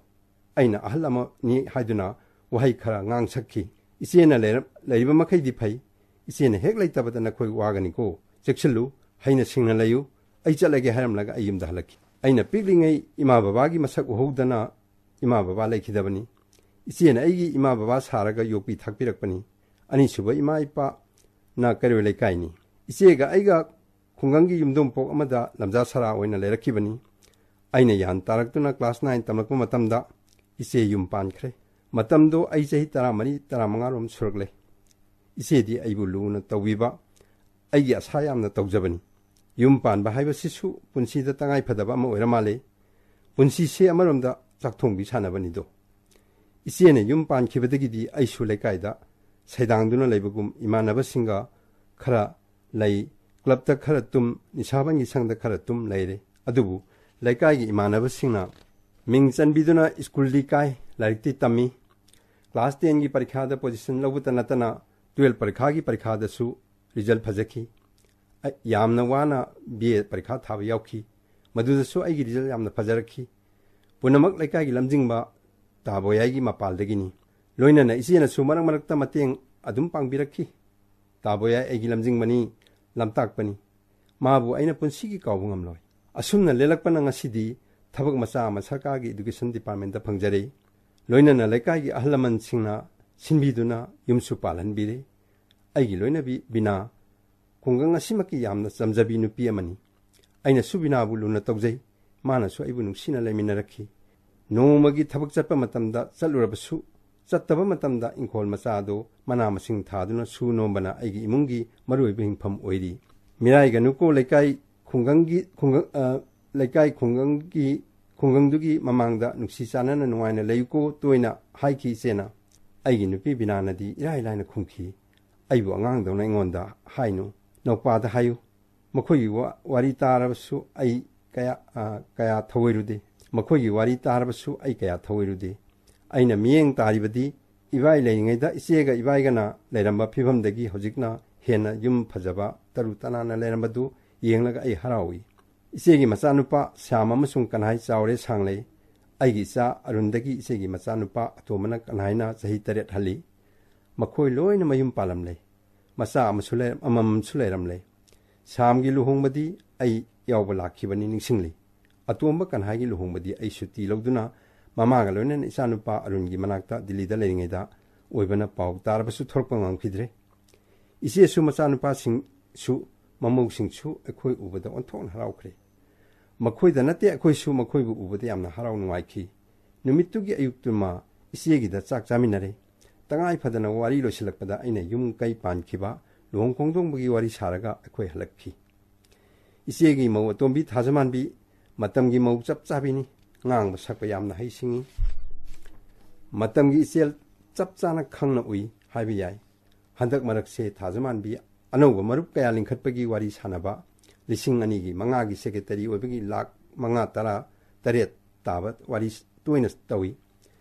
ꯑꯩꯅ ꯑꯍꯜ ꯑꯃꯅꯤ ꯍꯥꯏꯗꯨꯅ ꯋꯥꯍꯩ ꯈꯔ ꯉꯥꯡ ꯁꯛꯈꯤ꯫ ꯏꯆꯦꯅ ꯂꯩꯔ-, ꯂꯩꯔꯤꯕ ꯃꯈꯩꯗꯤ ꯐꯩ, ꯏꯆꯦꯅ ꯍꯦꯛ ꯂꯩꯇꯕꯗ ꯅꯈꯣꯏ ꯋꯥꯒꯅꯤꯀꯣ, ꯆꯦꯛꯁꯤꯜꯂꯨ, ꯍꯩꯅ ꯁꯤꯡꯅ ꯂꯩꯌꯨ, ꯑꯩ ꯆꯠꯂꯒꯦ" ꯍꯥꯏꯔꯝꯂꯒ ꯑꯩ ꯌꯨꯝꯗ ꯍꯜꯂꯛꯈꯤ꯫ ꯑꯩꯅ ꯄꯤꯛꯂꯤꯉꯩ ꯏꯃꯥ ꯕꯕꯥꯒꯤ ꯃꯁꯛ ꯎꯍꯧꯗꯅ ꯏꯃꯥ ꯕꯕꯥ ꯂꯩꯈꯤꯗꯕꯅꯤ꯫ ꯏꯆꯦꯅ ꯑꯩꯒꯤ ꯏꯃꯥ ꯕꯕꯥ ꯁꯥꯔꯒ ꯌꯣꯛꯄꯤ ꯊꯥꯛꯄꯤꯔꯛꯄꯅꯤ꯫ ꯑꯅꯤꯁꯨꯕ ꯏꯃꯥ ꯏꯄꯥꯅ ꯀꯩꯔꯣꯏ ꯂꯩꯀꯥꯏꯅꯤ꯫ ꯏꯆꯦꯒ ꯑꯩꯒ ꯈꯨꯡꯒꯪꯒꯤ ꯌꯨꯝꯗꯣꯡꯄꯣꯛ ꯑꯃꯗ ꯂꯝꯖꯥ ꯁꯔꯥ ꯑꯣꯏꯅ ꯂꯩꯔꯛꯈꯤꯕꯅꯤ꯫ ꯑꯩꯅ ꯌꯥꯟ ꯇꯥꯔꯛꯇꯨꯅ ꯀ꯭ꯂꯥꯁ ꯅꯥꯏꯟ ꯇꯝꯂꯛꯄ ꯃꯇꯝꯗ ꯏꯆꯦ ꯌꯨꯝ ꯄꯥꯟꯈ꯭ꯔꯦ꯫ ꯃꯇꯝꯗꯣ ꯑꯩ ꯆꯍꯤ ꯇꯔꯥꯃꯔꯤ, ꯇꯔꯥꯃꯉꯥ ꯔꯣꯝ ꯁꯨꯔꯛꯂꯦ꯫ ꯏꯆꯦꯗꯤ ꯑꯩꯕꯨ ꯂꯨꯅ ꯇꯧꯕꯤꯕ, ꯑꯩꯒꯤ ꯑꯁꯥ ꯌꯥꯝꯅ ꯇꯧꯖꯕꯅꯤ꯫ ꯌꯨꯝ ꯄꯥꯟꯕ ꯍꯥꯏꯕꯁꯤꯁꯨ ꯄꯨꯟꯁꯤꯗ ꯇꯉꯥꯏ ꯐꯗꯕ ꯑꯃ ꯑꯣꯏꯔ ꯃꯥꯜꯂꯦ꯫ ꯄꯨꯟꯁꯤꯁꯦ ꯑꯃꯔꯣꯝꯗ ꯆꯥꯛꯊꯣꯡꯕꯤ ꯁꯥꯟꯅꯕꯅꯤꯗꯣ꯫ ꯏꯆꯦꯅ ꯌꯨꯝ ꯄꯥꯟꯈꯤꯕꯗꯒꯤꯗꯤ ꯑꯩꯁꯨ ꯂꯩꯀꯥꯏꯗ ꯁꯩꯗꯥꯡꯗꯨꯅ ꯂꯩꯕꯒꯨꯝ ꯏꯃꯥꯟꯅꯕꯁꯤꯡꯒ ꯈꯔ ꯂꯩ, ꯀ꯭ꯂꯕꯇ ꯈꯔ ꯇꯨꯝ, ꯅꯤꯁꯥꯕꯟꯒꯤ ꯁꯪꯗ ꯈꯔ ꯇꯨꯝ ꯂꯩꯔꯦ꯫ ꯑꯗꯨꯕꯨ ꯂꯩꯀꯥꯏꯒꯤ ꯏꯃꯥꯟꯅꯕꯁꯤꯡꯅ ꯃꯤꯡ ꯆꯟꯕꯤꯗꯨꯅ ꯁ꯭ꯀꯨꯜꯗꯤ ꯀꯥꯏ, ꯂꯥꯏꯔꯤꯛꯇꯤ ꯇꯝꯃꯤ꯫ ꯀ꯭ꯂꯥꯁ ꯇꯦꯟꯒꯤ ꯄꯔꯤꯈꯥꯗ ꯄꯣꯖꯤꯁꯟ ꯂꯧꯕꯇ ꯅꯠꯇꯅ ꯇꯨꯌꯦꯜꯐ ꯄꯔꯤꯈꯥꯒꯤ ꯄꯔꯤꯈꯥꯗꯁꯨ ꯔꯤꯖꯜ ꯐꯖꯈꯤ꯫ ꯑꯩ ꯌꯥꯝꯅ ꯋꯥꯅ ꯕꯤ ꯑꯦ ꯄꯔꯤꯈꯥ ꯊꯥꯕ ꯌꯥꯎꯈꯤ꯫ ꯃꯗꯨꯗꯁꯨ ꯑꯩꯒꯤ ꯔꯤꯖꯜ ꯌꯥꯝꯅ ꯐꯖꯔꯛꯈꯤ꯫ ꯄꯨꯝꯅꯃꯛ ꯂꯩꯀꯥꯏꯒꯤ ꯂꯝꯖꯤꯡꯕ ꯇꯥꯕꯣꯌꯥꯏꯒꯤ ꯃꯄꯥꯜꯗꯒꯤꯅꯤ꯫ ꯂꯣꯏꯅꯅ ꯏꯆꯦꯅꯁꯨ ꯃꯔꯛ ꯃꯔꯛꯇ ꯃꯇꯦꯡ ꯑꯗꯨꯝ ꯄꯥꯡꯕꯤꯔꯛꯈꯤ꯫ ꯇꯥꯕꯣꯌꯥꯏ ꯑꯩꯒꯤ ꯂꯝꯖꯤꯡꯕꯅꯤ, ꯂꯝꯇꯥꯛꯄꯅꯤ꯫ ꯃꯥꯕꯨ ꯑꯩꯅ ꯄꯨꯟꯁꯤꯒꯤ ꯀꯥꯎꯕ ꯉꯝꯂꯣꯏ꯫ ꯑꯁꯨꯝꯅ ꯂꯦꯜꯂꯛꯄꯅ ꯉꯁꯤꯗꯤ ꯊꯕꯛ ꯃꯆꯥ ꯑꯃ ꯁꯔꯀꯥꯔꯒꯤ ꯏꯗꯨꯀꯦꯁꯟ ꯗꯤꯄꯥꯔꯠꯃꯦꯟꯇ ꯐꯪꯖꯔꯦ꯫ ꯂꯣꯏꯅꯅ ꯂꯩꯀꯥꯏꯒꯤ ꯑꯍꯜ ꯂꯃꯟꯁꯤꯡꯅ ꯁꯤꯟꯕꯤꯗꯨꯅ ꯌꯨꯝꯁꯨ ꯄꯥꯜꯍꯟꯕꯤꯔꯦ꯫ ꯑꯩꯒꯤ ꯂꯣꯏꯅꯕꯤ ꯕꯤꯅꯥ ꯈꯨꯡꯒꯪ ꯑꯁꯤꯃꯛꯀꯤ ꯌꯥꯝꯅ ꯆꯝꯖꯕꯤ ꯅꯨꯄꯤ ꯑꯃꯅꯤ꯫ ꯑꯩꯅꯁꯨ ꯕꯤꯅꯥꯕꯨ ꯂꯨꯅ ꯇꯧꯖꯩ꯫ ꯃꯥꯅꯁꯨ ꯑꯩꯕꯨ ꯅꯨꯡꯁꯤꯅ ꯂꯩꯃꯤꯟꯅꯔꯛꯈꯤ꯫ ꯅꯣꯡꯃꯒꯤ ꯊꯕꯛ ꯆꯠꯄ ꯃꯇꯝꯗ ꯆꯠꯂꯨꯔꯕꯁꯨ, ꯆꯠꯇꯕ ꯃꯇꯝꯗ ꯏꯪꯈꯣꯜ ꯃꯆꯥꯗꯨ ꯃꯅꯥ ꯃꯁꯤꯡ ꯊꯥꯗꯨꯅ ꯁꯨ ꯅꯣꯝꯕꯅ ꯑꯩꯒꯤ ꯏꯃꯨꯡꯒꯤ ꯃꯔꯨꯑꯣꯏꯕ ꯍꯤꯡꯐꯝ ꯑꯣꯏꯔꯤ꯫ ꯃꯤꯔꯥꯏꯒꯅꯨꯀꯣ ꯂꯩꯀꯥꯏ ꯈꯨꯡꯒꯪꯒꯤ, ꯈꯨꯡꯒꯪ, ꯑ, ꯂꯩꯀꯥꯏ ꯈꯨꯡꯒꯪꯒꯤ, ꯈꯨꯡꯒꯪꯗꯨꯒꯤ ꯃꯃꯥꯡꯗ ꯅꯨꯡꯁꯤ ꯆꯥꯟꯅꯅ ꯅꯨꯡꯉꯥꯏꯅ ꯂꯩꯌꯨꯀꯣ ꯇꯣꯏꯅ ꯍꯥꯏꯈꯤ ꯏꯆꯦꯅ꯫ ꯑꯩꯒꯤ ꯅꯨꯄꯤ ꯕꯤꯅꯥꯅꯗꯤ ꯏꯔꯥꯏ ꯂꯥꯏꯅ ꯈꯨꯝꯈꯤ, "ꯑꯩꯕꯨ ꯑꯉꯥꯡꯗꯧꯅ ꯑꯩꯉꯣꯟꯗ ꯍꯥꯏꯅꯨ, ꯅꯧꯄꯥꯗ ꯍꯥꯏꯌꯨ꯫ ꯃꯈꯣꯏꯒꯤ ꯋꯥ-, ꯋꯥꯔꯤ ꯇꯥꯔꯕꯁꯨ ꯑꯩ ꯀꯌꯥ, ꯑ, ꯀꯌꯥ ꯊꯧꯑꯣꯏꯔꯨꯗꯦ꯫ ꯃꯈꯣꯏꯒꯤ ꯋꯥꯔꯤ ꯇꯥꯔꯕꯁꯨ ꯑꯩ ꯀꯌꯥ ꯊꯧꯑꯣꯏꯔꯨꯗꯦ꯫ ꯑꯩꯅ ꯃꯤꯠꯌꯦꯡ ꯇꯥꯔꯤꯕꯗꯤ ꯏꯕꯥꯏ ꯂꯩꯔꯤꯉꯩꯗ ꯏꯆꯦꯒ ꯏꯕꯥꯏꯒꯅ ꯂꯩꯔꯝꯕ ꯐꯤꯕꯝꯗꯒꯤ ꯍꯧꯖꯤꯛꯅ ꯍꯦꯟꯅ ꯌꯨꯝ ꯐꯖꯕ ꯇꯔꯨ ꯇꯅꯥꯟꯅ ꯂꯩꯔꯝꯕꯗꯨ ꯌꯦꯡꯂꯒ ꯑꯩ ꯍꯔꯥꯎꯏ꯫ ꯏꯆꯦꯒꯤ ꯃꯆꯥꯅꯨꯄꯥ ꯁ꯭ꯌꯥꯝ ꯑꯃꯁꯨꯡ ꯀꯟꯍꯥꯏ ꯆꯥꯎꯔꯦ ꯁꯥꯡꯂꯦ꯫ ꯑꯩꯒꯤ ꯏꯆꯥ ꯑꯔꯨꯟꯗꯒꯤ ꯏꯆꯦꯒꯤ ꯃꯆꯥꯅꯨꯄꯥ ꯑꯇꯣꯝꯕꯅ ꯀꯟꯍꯥꯏꯅ ꯆꯍꯤ ꯇꯔꯦꯠ ꯍꯜꯂꯤ꯫ ꯃꯈꯣꯏ ꯂꯣꯏꯅ ꯃꯌꯨꯝ ꯄꯥꯜꯂꯝꯂꯦ꯫ ꯃꯆꯥ ꯑꯃꯁꯨ ꯂꯩ-, ꯑꯃꯃꯝꯁꯨ ꯂꯩꯔꯝꯂꯦ꯫ ꯁ꯭ꯌꯥꯝꯒꯤ ꯂꯨꯍꯣꯡꯕꯗꯤ ꯑꯩ ꯌꯥꯎꯕ ꯂꯥꯛꯈꯤꯕꯅꯤ ꯅꯤꯡꯁꯤꯡꯂꯤ꯫ ꯑꯇꯣꯝꯕ ꯀꯟꯍꯥꯏꯒꯤ ꯂꯨꯍꯣꯡꯕꯗꯤ ꯑꯩ ꯁꯨꯇꯤ ꯂꯧꯗꯨꯅ ꯃꯃꯥꯒ ꯂꯣꯏꯅꯅ ꯏꯆꯥꯅꯨꯄꯥ ꯑꯔꯨꯟꯒꯤ ꯃꯅꯥꯛꯇ ꯗꯤꯜꯂꯤꯗ ꯂꯩꯔꯤꯉꯩꯗ ꯑꯣꯏꯕꯅ ꯄꯥꯎ ꯇꯥꯔꯕꯁꯨ ꯊꯣꯔꯛꯄ ꯉꯝꯈꯤꯗ꯭ꯔꯦ꯫ ꯏꯆꯦꯁꯨ ꯃꯆꯥꯅꯨꯄꯥꯁꯤꯡꯁꯨ ꯃꯃꯧꯁꯤꯡꯁꯨ ꯑꯩꯈꯣꯏ ꯎꯕꯗ ꯑꯣꯟꯊꯣꯛꯅ ꯍꯔꯥꯎꯈ꯭ꯔꯦ꯫ ꯃꯈꯣꯏꯗ ꯅꯠꯇꯦ, ꯑꯩꯈꯣꯏꯁꯨ ꯃꯈꯣꯏꯕꯨ ꯎꯕꯗ ꯌꯥꯝꯅ ꯍꯔꯥꯎ ꯅꯨꯡꯉꯥꯏꯈꯤ꯫ ꯅꯨꯃꯤꯠꯇꯨꯒꯤ ꯑꯌꯨꯛꯇꯨꯃ ꯏꯆꯦꯒꯤꯗ ꯆꯥꯛ ꯆꯥꯃꯤꯟꯅꯔꯦ꯫ ꯇꯉꯥꯏ ꯐꯗꯅ ꯋꯥꯔꯤ ꯂꯣꯏꯁꯤꯜꯂꯛꯄꯗ ꯑꯩꯅ ꯌꯨꯝ ꯀꯩ ꯄꯥꯟꯈꯤꯕ, ꯂꯨꯍꯣꯡ ꯈꯣꯡꯗꯣꯡꯕꯒꯤ ꯋꯥꯔꯤ ꯁꯥꯔꯒ ꯑꯩꯈꯣꯏ ꯍꯜꯂꯛꯈꯤ꯫ ꯏꯆꯦꯒꯤ ꯃꯧ ꯑꯇꯣꯝꯕꯤ ꯊꯥꯖꯃꯥꯟꯕꯤ ꯃꯇꯝꯒꯤ ꯃꯧ ꯆꯞ ꯆꯥꯕꯤꯅꯤ꯫ ꯉꯥꯡꯕ ꯁꯛꯄ ꯌꯥꯝꯅ ꯍꯩꯁꯤꯡꯉꯤ꯫ ꯃꯇꯝꯒꯤ ꯏꯆꯦꯜ ꯆꯞ ꯆꯥꯅ ꯈꯪꯅ ꯎꯏ ꯍꯥꯏꯕ ꯌꯥꯏ꯫ ꯍꯟꯗꯛ ꯃꯔꯛꯁꯦ ꯊꯥꯖꯃꯥꯟꯕꯤ ꯑꯅꯧꯕ ꯃꯔꯨꯞ ꯀꯌꯥ ꯂꯤꯡꯈꯠꯄꯒꯤ ꯋꯥꯔꯤ ꯁꯥꯟꯅꯕ, ꯂꯤꯁꯤꯡ ꯑꯅꯤꯒꯤ ꯃꯉꯥꯒꯤ ꯁꯦꯀ꯭ꯔꯦꯇꯔꯤ ꯑꯣꯏꯕꯒꯤ ꯂꯥꯛ ꯃꯉꯥ, ꯇꯔꯥ, ꯇꯔꯦꯠ ꯇꯥꯕ ꯋꯥꯔꯤ ꯇꯣꯏꯅ ꯇꯧꯏ꯫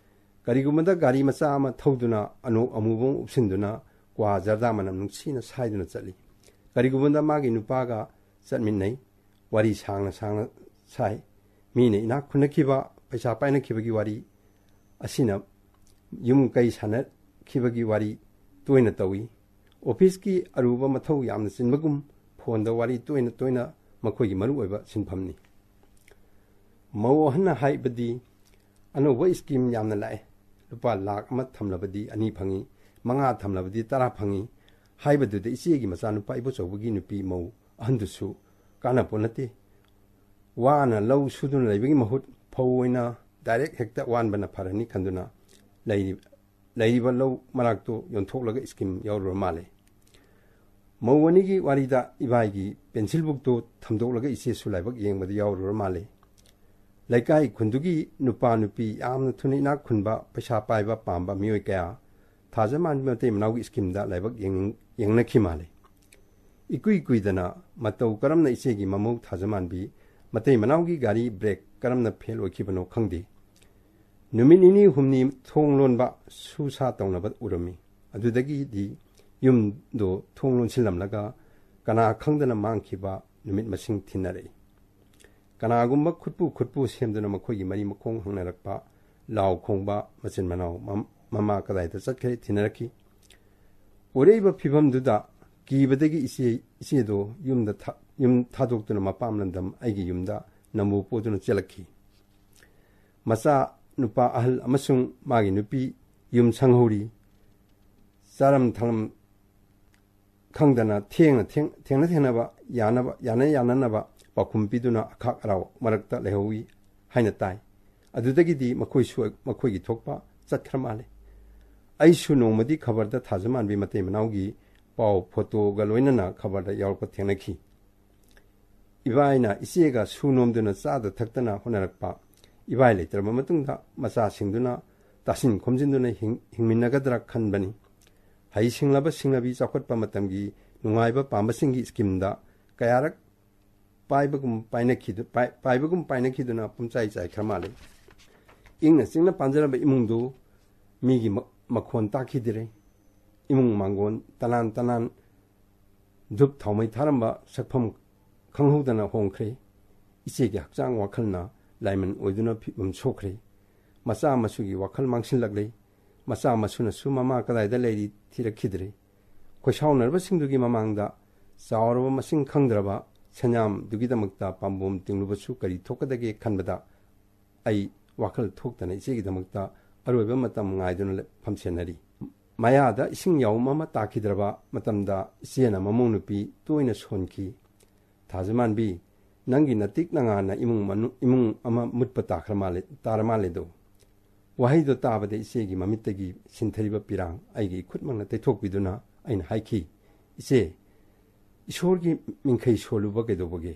ꯀꯔꯤꯒꯨꯝꯕꯗ ꯒꯥꯔꯤ ꯃꯆꯥ ꯑꯃ ꯊꯧꯗꯨꯅ ꯑꯅꯣꯛ ꯑꯃꯨꯕ ꯑꯃ ꯎꯞꯁꯤꯟꯗꯨꯅ ꯀ꯭ꯋꯥ ꯖꯔꯗꯥ ꯃꯅꯝ ꯅꯨꯡꯁꯤꯅ ꯁꯥꯏꯗꯨꯅ ꯆꯠꯂꯤ꯫ ꯀꯔꯤꯒꯨꯝꯕꯗ ꯃꯥꯒꯤ ꯅꯨꯄꯥꯒ ꯆꯠꯃꯤꯟꯅꯩ꯫ ꯋꯥꯔꯤ ꯁꯥꯡꯅ ꯁꯥꯡꯅ ꯁꯥꯏ꯫ ꯃꯤꯅ ꯏꯅꯥꯛ ꯈꯨꯟꯅꯈꯤꯕ, ꯄꯩꯁꯥ ꯄꯥꯏꯅꯈꯤꯕꯒꯤ ꯋꯥꯔꯤ, ꯑꯁꯤꯅ ꯌꯨꯝ ꯀꯩ ꯁꯥꯟꯅꯈꯤꯕꯒꯤ ꯋꯥꯔꯤ ꯇꯣꯏꯅ ꯇꯧꯏ꯫ ꯑꯣꯐꯤꯁꯀꯤ ꯑꯔꯨꯕ ꯃꯊꯧ ꯌꯥꯝꯅ ꯆꯤꯟꯕꯒꯨꯝ ꯐꯣꯟꯗ ꯋꯥꯔꯤ ꯇꯣꯏꯅ ꯇꯣꯏꯅ ꯃꯈꯣꯏꯒꯤ ꯃꯔꯨꯑꯣꯏꯕ ꯁꯤꯟꯐꯝꯅꯤ꯫ ꯃꯧ ꯑꯍꯟꯅ ꯍꯥꯏꯕꯗꯤ, "ꯑꯅꯧꯕ ꯁ꯭ꯀꯤꯝ ꯌꯥꯝꯅ ꯂꯥꯛꯑꯦ꯫ ꯂꯨꯄꯥ ꯂꯥꯛ ꯑꯃ ꯊꯝꯂꯕꯗꯤ ꯑꯅꯤ ꯐꯪꯏ, ꯃꯉꯥ ꯊꯝꯂꯕꯗꯤ ꯇꯔꯥ ꯐꯪꯏ" ꯍꯥꯏꯕꯗꯨꯗ ꯏꯆꯦꯒꯤ ꯃꯆꯥꯅꯨꯄꯥ ꯏꯕꯣꯆꯧꯕꯒꯤ ꯅꯨꯄꯤ ꯃꯧ ꯑꯍꯟꯗꯨꯁꯨ ꯀꯥꯟꯅꯄꯣꯠ ꯅꯠꯇꯦ꯫ ꯋꯥꯅ ꯂꯧ ꯁꯨꯗꯨꯅ ꯂꯩꯕꯒꯤ ꯃꯍꯨꯠ ꯐꯧ ꯑꯣꯏꯅ ꯗꯥꯏꯔꯦꯛ ꯍꯦꯛꯇ ꯋꯥꯟꯕꯅ ꯐꯔꯅꯤ ꯈꯟꯗꯨꯅ ꯂꯩꯔꯤ-, ꯂꯩꯔꯤꯕ ꯂꯧ ꯃꯔꯥꯛꯇꯨ ꯌꯣꯟꯊꯣꯛꯂꯒ ꯁ꯭ꯀꯤꯝ ꯌꯥꯎꯔꯨꯔ ꯃꯥꯜꯂꯦ꯫ ꯃꯧ ꯑꯅꯤꯒꯤ ꯋꯥꯔꯤꯗ ꯏꯕꯥꯏꯒꯤ ꯄꯦꯟꯁꯤꯜ ꯕꯨꯛꯇꯨ ꯊꯝꯗꯣꯛꯂꯒ ꯏꯆꯦꯁꯨ ꯂꯥꯏꯕꯛ ꯌꯦꯡꯕꯗ ꯌꯥꯎꯔꯨꯔ ꯃꯥꯜꯂꯦ꯫ ꯂꯩꯀꯥꯏ ꯈꯨꯟꯗꯨꯒꯤ ꯅꯨꯄꯥ ꯅꯨꯄꯤ ꯌꯥꯝꯅ ꯊꯨꯅ ꯏꯅꯥꯛ ꯈꯨꯟꯕ, ꯄꯩꯁꯥ ꯄꯥꯏꯕ ꯄꯥꯝꯕ ꯃꯤꯑꯣꯏ ꯀꯌꯥ ꯊꯥꯖꯃꯥꯟꯕꯤ ꯃꯇꯩ ꯃꯅꯥꯎꯒꯤ ꯁ꯭ꯀꯤꯝꯗ ꯂꯥꯏꯕꯛ ꯌꯦꯡꯅꯤꯡ-, ꯌꯦꯡꯅꯈꯤ ꯃꯥꯜꯂꯦ꯫ ꯏꯀꯨꯏ ꯀꯨꯏꯗꯅ ꯃꯇꯧ ꯀꯔꯝꯅ ꯏꯆꯦꯒꯤ ꯃꯃꯧ ꯊꯥꯖꯃꯥꯟꯕꯤ ꯃꯇꯩ ꯃꯅꯥꯎꯒꯤ ꯒꯥꯔꯤ ꯕ꯭ꯔꯦꯛ ꯀꯔꯝꯅ ꯐꯦꯜ ꯑꯣꯏꯈꯤꯕꯅꯣ ꯈꯪꯗꯦ꯫ ꯅꯨꯃꯤꯠ ꯅꯤꯅꯤ ꯍꯨꯝꯅꯤ ꯊꯣꯡ ꯂꯣꯟꯕ ꯁꯨ ꯁꯥ ꯇꯧꯅꯕ ꯎꯔꯝꯃꯤ꯫ ꯑꯗꯨꯗꯒꯤꯗꯤ ꯌꯨꯝꯗꯣ ꯊꯣꯡ ꯂꯣꯟꯁꯤꯜꯂꯝꯂꯒ ꯀꯅꯥ ꯈꯪꯗꯅ ꯃꯥꯡꯈꯤꯕ ꯅꯨꯃꯤꯠ ꯃꯁꯤꯡ ꯊꯤꯟꯅꯔꯛꯏ꯫ ꯀꯅꯥꯒꯨꯝꯕ ꯈꯨꯠꯄꯨ ꯈꯨꯠꯄꯨ ꯁꯦꯝꯗꯨꯅ ꯃꯈꯣꯏꯒꯤ ꯃꯔꯤ ꯃꯈꯣꯡ ꯍꯪꯅꯔꯛꯄ, ꯂꯥꯎ ꯈꯣꯡꯕ, ꯃꯆꯤꯟ ꯃꯅꯥꯎ ꯃꯝ-, ꯃꯃꯥ ꯀꯗꯥꯏꯗ ꯆꯠꯈ꯭ꯔꯦ ꯊꯤꯅꯔꯛꯈꯤ꯫ ꯑꯣꯏꯔꯛꯏꯕ ꯐꯤꯕꯝꯗꯨꯗ ꯀꯤꯕꯗꯒꯤ ꯏꯆꯦ, ꯏꯆꯦꯗꯣ ꯌꯨꯝꯗ ꯊꯥ-, ꯌꯨꯝ ꯊꯥꯗꯣꯛꯇꯨꯅ ꯃꯄꯥꯝ ꯂꯝꯗꯝ ꯑꯩꯒꯤ ꯌꯨꯝꯗ ꯅꯝꯕꯨ ꯄꯣꯗꯨꯅ ꯆꯦꯜꯂꯛꯈꯤ꯫ ꯃꯆꯥ ꯅꯨꯄꯥ ꯑꯍꯜ ꯑꯃꯁꯨꯡ ꯃꯥꯒꯤ ꯅꯨꯄꯤ ꯌꯨꯝ ꯁꯪꯍꯧꯔꯤ꯫ ꯆꯥꯔꯝ ꯊꯛꯂꯝ ꯈꯪꯗꯅ ꯊꯦꯡꯅ ꯊꯦꯡ-, ꯊꯦꯡꯅ ꯊꯦꯡꯅꯕ ꯌꯥꯅꯕ, ꯌꯥꯅ ꯌꯥꯅꯅꯕ ꯄꯥꯎꯈꯨꯝ ꯄꯤꯗꯨꯅ ꯑꯈꯥꯛ ꯑꯔꯥꯎ ꯃꯔꯛꯇ ꯂꯩꯍꯧꯏ ꯍꯥꯏꯅ ꯇꯥꯏ꯫ ꯑꯗꯨꯗꯒꯤꯗꯤ ꯃꯈꯣꯏꯁꯨ ꯃꯈꯣꯏꯒꯤ ꯊꯣꯛꯄ ꯆꯠꯈ꯭ꯔ ꯃꯥꯜꯂꯦ꯫ ꯑꯩꯁꯨ ꯅꯣꯡꯃꯗꯤ ꯈꯕꯔꯗ ꯊꯥꯖꯃꯥꯟꯕꯤ ꯃꯇꯩ ꯃꯅꯥꯎꯒꯤ ꯄꯥꯎ ꯐꯣꯇꯣꯒ ꯂꯣꯏꯅꯅ ꯈꯕꯔꯗ ꯌꯥꯎꯔꯛꯄ ꯊꯦꯡꯅꯈꯤ꯫ ꯏꯕꯥꯏꯅ ꯏꯆꯦꯒ ꯁꯨ ꯅꯣꯝꯗꯨꯅ ꯆꯥꯗ ꯊꯛꯇꯅ ꯍꯣꯠꯅꯔꯛꯄ, ꯏꯕꯥꯏ ꯂꯩꯇ꯭ꯔꯕ ꯃꯇꯨꯡꯗ ꯃꯆꯥꯁꯤꯡꯗꯨꯅ ꯇꯥꯁꯤꯟ ꯈꯣꯝꯖꯤꯟꯗꯨꯅ ꯍꯤꯡ-, ꯍꯤꯡꯃꯤꯟꯅꯒꯗ꯭ꯔꯥ ꯈꯟꯕꯅꯤ꯫ ꯍꯩ ꯁꯤꯡꯂꯕ ꯁꯤꯡꯂꯕꯤ ꯆꯥꯎꯈꯠꯄ ꯃꯇꯝꯒꯤ ꯅꯨꯡꯉꯥꯏꯕ ꯄꯥꯝꯕꯁꯤꯡꯒꯤ ꯁ꯭ꯀꯤꯝꯗ ꯀꯌꯥꯔꯛ ꯄꯥꯏꯕꯒꯨꯝ ꯄꯥꯏꯅꯈꯤꯗꯨ-, ꯄꯥꯏ-, ꯄꯥꯏꯕꯒꯨꯝ ꯄꯥꯏꯅꯈꯤꯗꯨꯅ ꯄꯨꯝꯆꯥꯏ ꯆꯥꯏꯈ꯭ꯔ ꯃꯥꯜꯂꯤ꯫ ꯏꯪꯅ ꯆꯤꯛꯅ ꯄꯥꯟꯖꯔꯝꯕ ꯏꯃꯨꯡꯗꯨ ꯃꯤꯒꯤ ꯃ-, ꯃꯈꯣꯟ ꯇꯥꯈꯤꯗ꯭ꯔꯦ꯫ ꯏꯃꯨꯡ ꯃꯥꯡꯒꯣꯟ ꯇꯅꯥꯟ ꯇꯅꯥꯟ ꯙꯨꯞ ꯊꯥꯎꯃꯩ ꯊꯥꯔꯝꯕ ꯁꯛꯐꯝ ꯈꯪꯍꯧꯗꯅ ꯍꯣꯡꯈ꯭ꯔꯦ꯫ ꯏꯆꯦꯒꯤ ꯍꯛꯆꯥꯡ ꯋꯥꯈꯜꯅ ꯂꯥꯏꯃꯟ ꯑꯣꯏꯗꯨꯅ ꯐꯤꯕꯝ ꯁꯣꯛꯈ꯭ꯔꯦ꯫ ꯃꯆꯥ ꯃꯁꯨꯒꯤ ꯋꯥꯈꯜ ꯃꯥꯡꯁꯤꯜꯂꯛꯂꯦ꯫ ꯃꯆꯥ ꯃꯁꯨꯅꯁꯨ ꯃꯃꯥ ꯀꯗꯥꯏꯗ ꯂꯩꯔꯤ ꯊꯤꯔꯛꯈꯤꯗ꯭ꯔꯦ꯫ ꯈꯣꯏꯁꯥꯎꯅꯔꯕꯁꯤꯡꯗꯨꯒꯤ ꯃꯃꯥꯡꯗ ꯆꯥꯎꯔꯕ ꯃꯁꯤꯡ ꯈꯪꯗ꯭ꯔꯕ ꯁꯦꯟꯌꯥꯝꯗꯨꯒꯤꯗꯃꯛꯇ ꯄꯥꯝꯕꯣꯝ ꯇꯤꯡꯂꯨꯕꯁꯨ ꯀꯔꯤ ꯊꯣꯛꯀꯗꯒꯦ ꯈꯟꯕꯗ ꯑꯩ ꯋꯥꯈꯜ ꯊꯣꯛꯇꯅ ꯏꯆꯦꯒꯤꯗꯃꯛꯇ ꯑꯔꯣꯏꯕ ꯃꯇꯝ ꯉꯥꯏꯗꯨꯅ ꯂꯦꯞ-, ꯐꯝꯁꯦꯟꯅꯔꯤ꯫ ꯃꯌꯥꯗ ꯏꯁꯤꯡ ꯌꯥꯎꯝ ꯑꯃ ꯇꯥꯈꯤꯗ꯭ꯔꯕ ꯃꯇꯝꯗ ꯏꯆꯦꯅ ꯃꯃꯧ ꯅꯨꯄꯤ ꯇꯣꯏꯅ ꯁꯣꯟꯈꯤ꯫ "ꯊꯥꯖꯃꯥꯟꯕꯤ, ꯅꯪꯒꯤ ꯅꯇꯤꯛ ꯅꯉꯥꯅ ꯏꯃꯨꯡ ꯃꯅꯨꯡ, ꯏꯃꯨꯡ ꯑꯃ ꯃꯨꯠꯄ ꯇꯥꯈ꯭ꯔ ꯃꯥꯜꯂꯦ, ꯇꯥꯔ ꯃꯥꯜꯂꯦꯗꯣ꯫ ꯋꯥꯍꯩꯗꯣ ꯇꯥꯕꯗ ꯏꯆꯦꯒꯤ ꯃꯃꯤꯠꯇꯒꯤ ꯁꯤꯟꯊꯔꯤꯕ ꯄꯤꯔꯥꯡ ꯑꯩꯒꯤ ꯏꯈꯨꯠꯃꯛꯅ ꯇꯩꯊꯣꯛꯄꯤꯗꯨꯅ ꯑꯩꯅ ꯍꯥꯏꯈꯤ, "ꯏꯆꯦ, ꯏꯁꯣꯔꯒꯤ ꯃꯤꯡꯈꯩ ꯁꯣꯜꯂꯨꯕ ꯀꯩꯗꯧꯕꯒꯦ?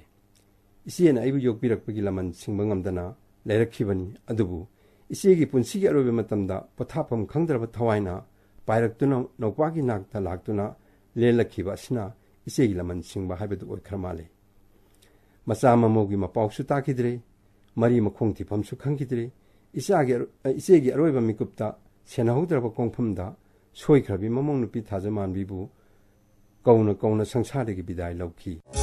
ꯏꯆꯦꯅ ꯑꯩꯕꯨ ꯌꯣꯛꯄꯤꯔꯛꯄꯒꯤ ꯂꯃꯟ ꯁꯤꯡꯕ ꯉꯝꯗꯅ ꯂꯩꯔꯛꯈꯤꯕꯅꯤ꯫ ꯑꯗꯨꯕꯨ ꯏꯆꯦꯒꯤ ꯄꯨꯟꯁꯤꯒꯤ ꯑꯔꯣꯏꯕ ꯃꯇꯝꯗ ꯄꯣꯊꯥꯐꯝ ꯈꯪꯗ꯭ꯔꯕ ꯊꯋꯥꯏꯅ ꯄꯥꯏꯔꯛꯇꯨꯅ ꯅꯧꯄꯥꯒꯤ ꯅꯥꯛꯇ ꯂꯥꯛꯇꯨꯅ ꯂꯦꯜꯂꯛꯈꯤꯕ ꯑꯁꯤꯅ ꯏꯆꯦꯒꯤ ꯂꯃꯟ ꯁꯤꯡꯕ ꯍꯥꯏꯕꯗꯨ ꯑꯣꯏꯈ꯭ꯔ ꯃꯥꯜꯂꯦ꯫ ꯃꯆꯥ ꯃꯃꯧꯒꯤ ꯃꯄꯥꯎꯁꯨ ꯇꯥꯈꯤꯗ꯭ꯔꯦ, ꯃꯔꯤ ꯃꯈꯣꯡ ꯊꯤꯐꯝꯁꯨ ꯈꯪꯈꯤꯗ꯭ꯔꯦ꯫ ꯏꯆꯥꯒꯤ ꯑꯔꯣ-, ꯏꯆꯦꯒꯤ ꯑꯔꯣꯏꯕ ꯃꯤꯀꯨꯞꯇ ꯁꯦꯟꯅꯍꯧꯗ꯭ꯔꯕ ꯀꯣꯡꯐꯝꯗ ꯁꯣꯏꯈ꯭ꯔꯕꯤ ꯃꯃꯧ ꯅꯨꯄꯤ ꯊꯥꯖꯃꯥꯟꯕꯤꯕꯨ ꯀꯧꯅ ꯀꯧꯅ ꯁꯪꯁꯥꯔꯗꯒꯤ ꯕꯤꯗꯥꯏ ꯂꯧꯈꯤ"꯫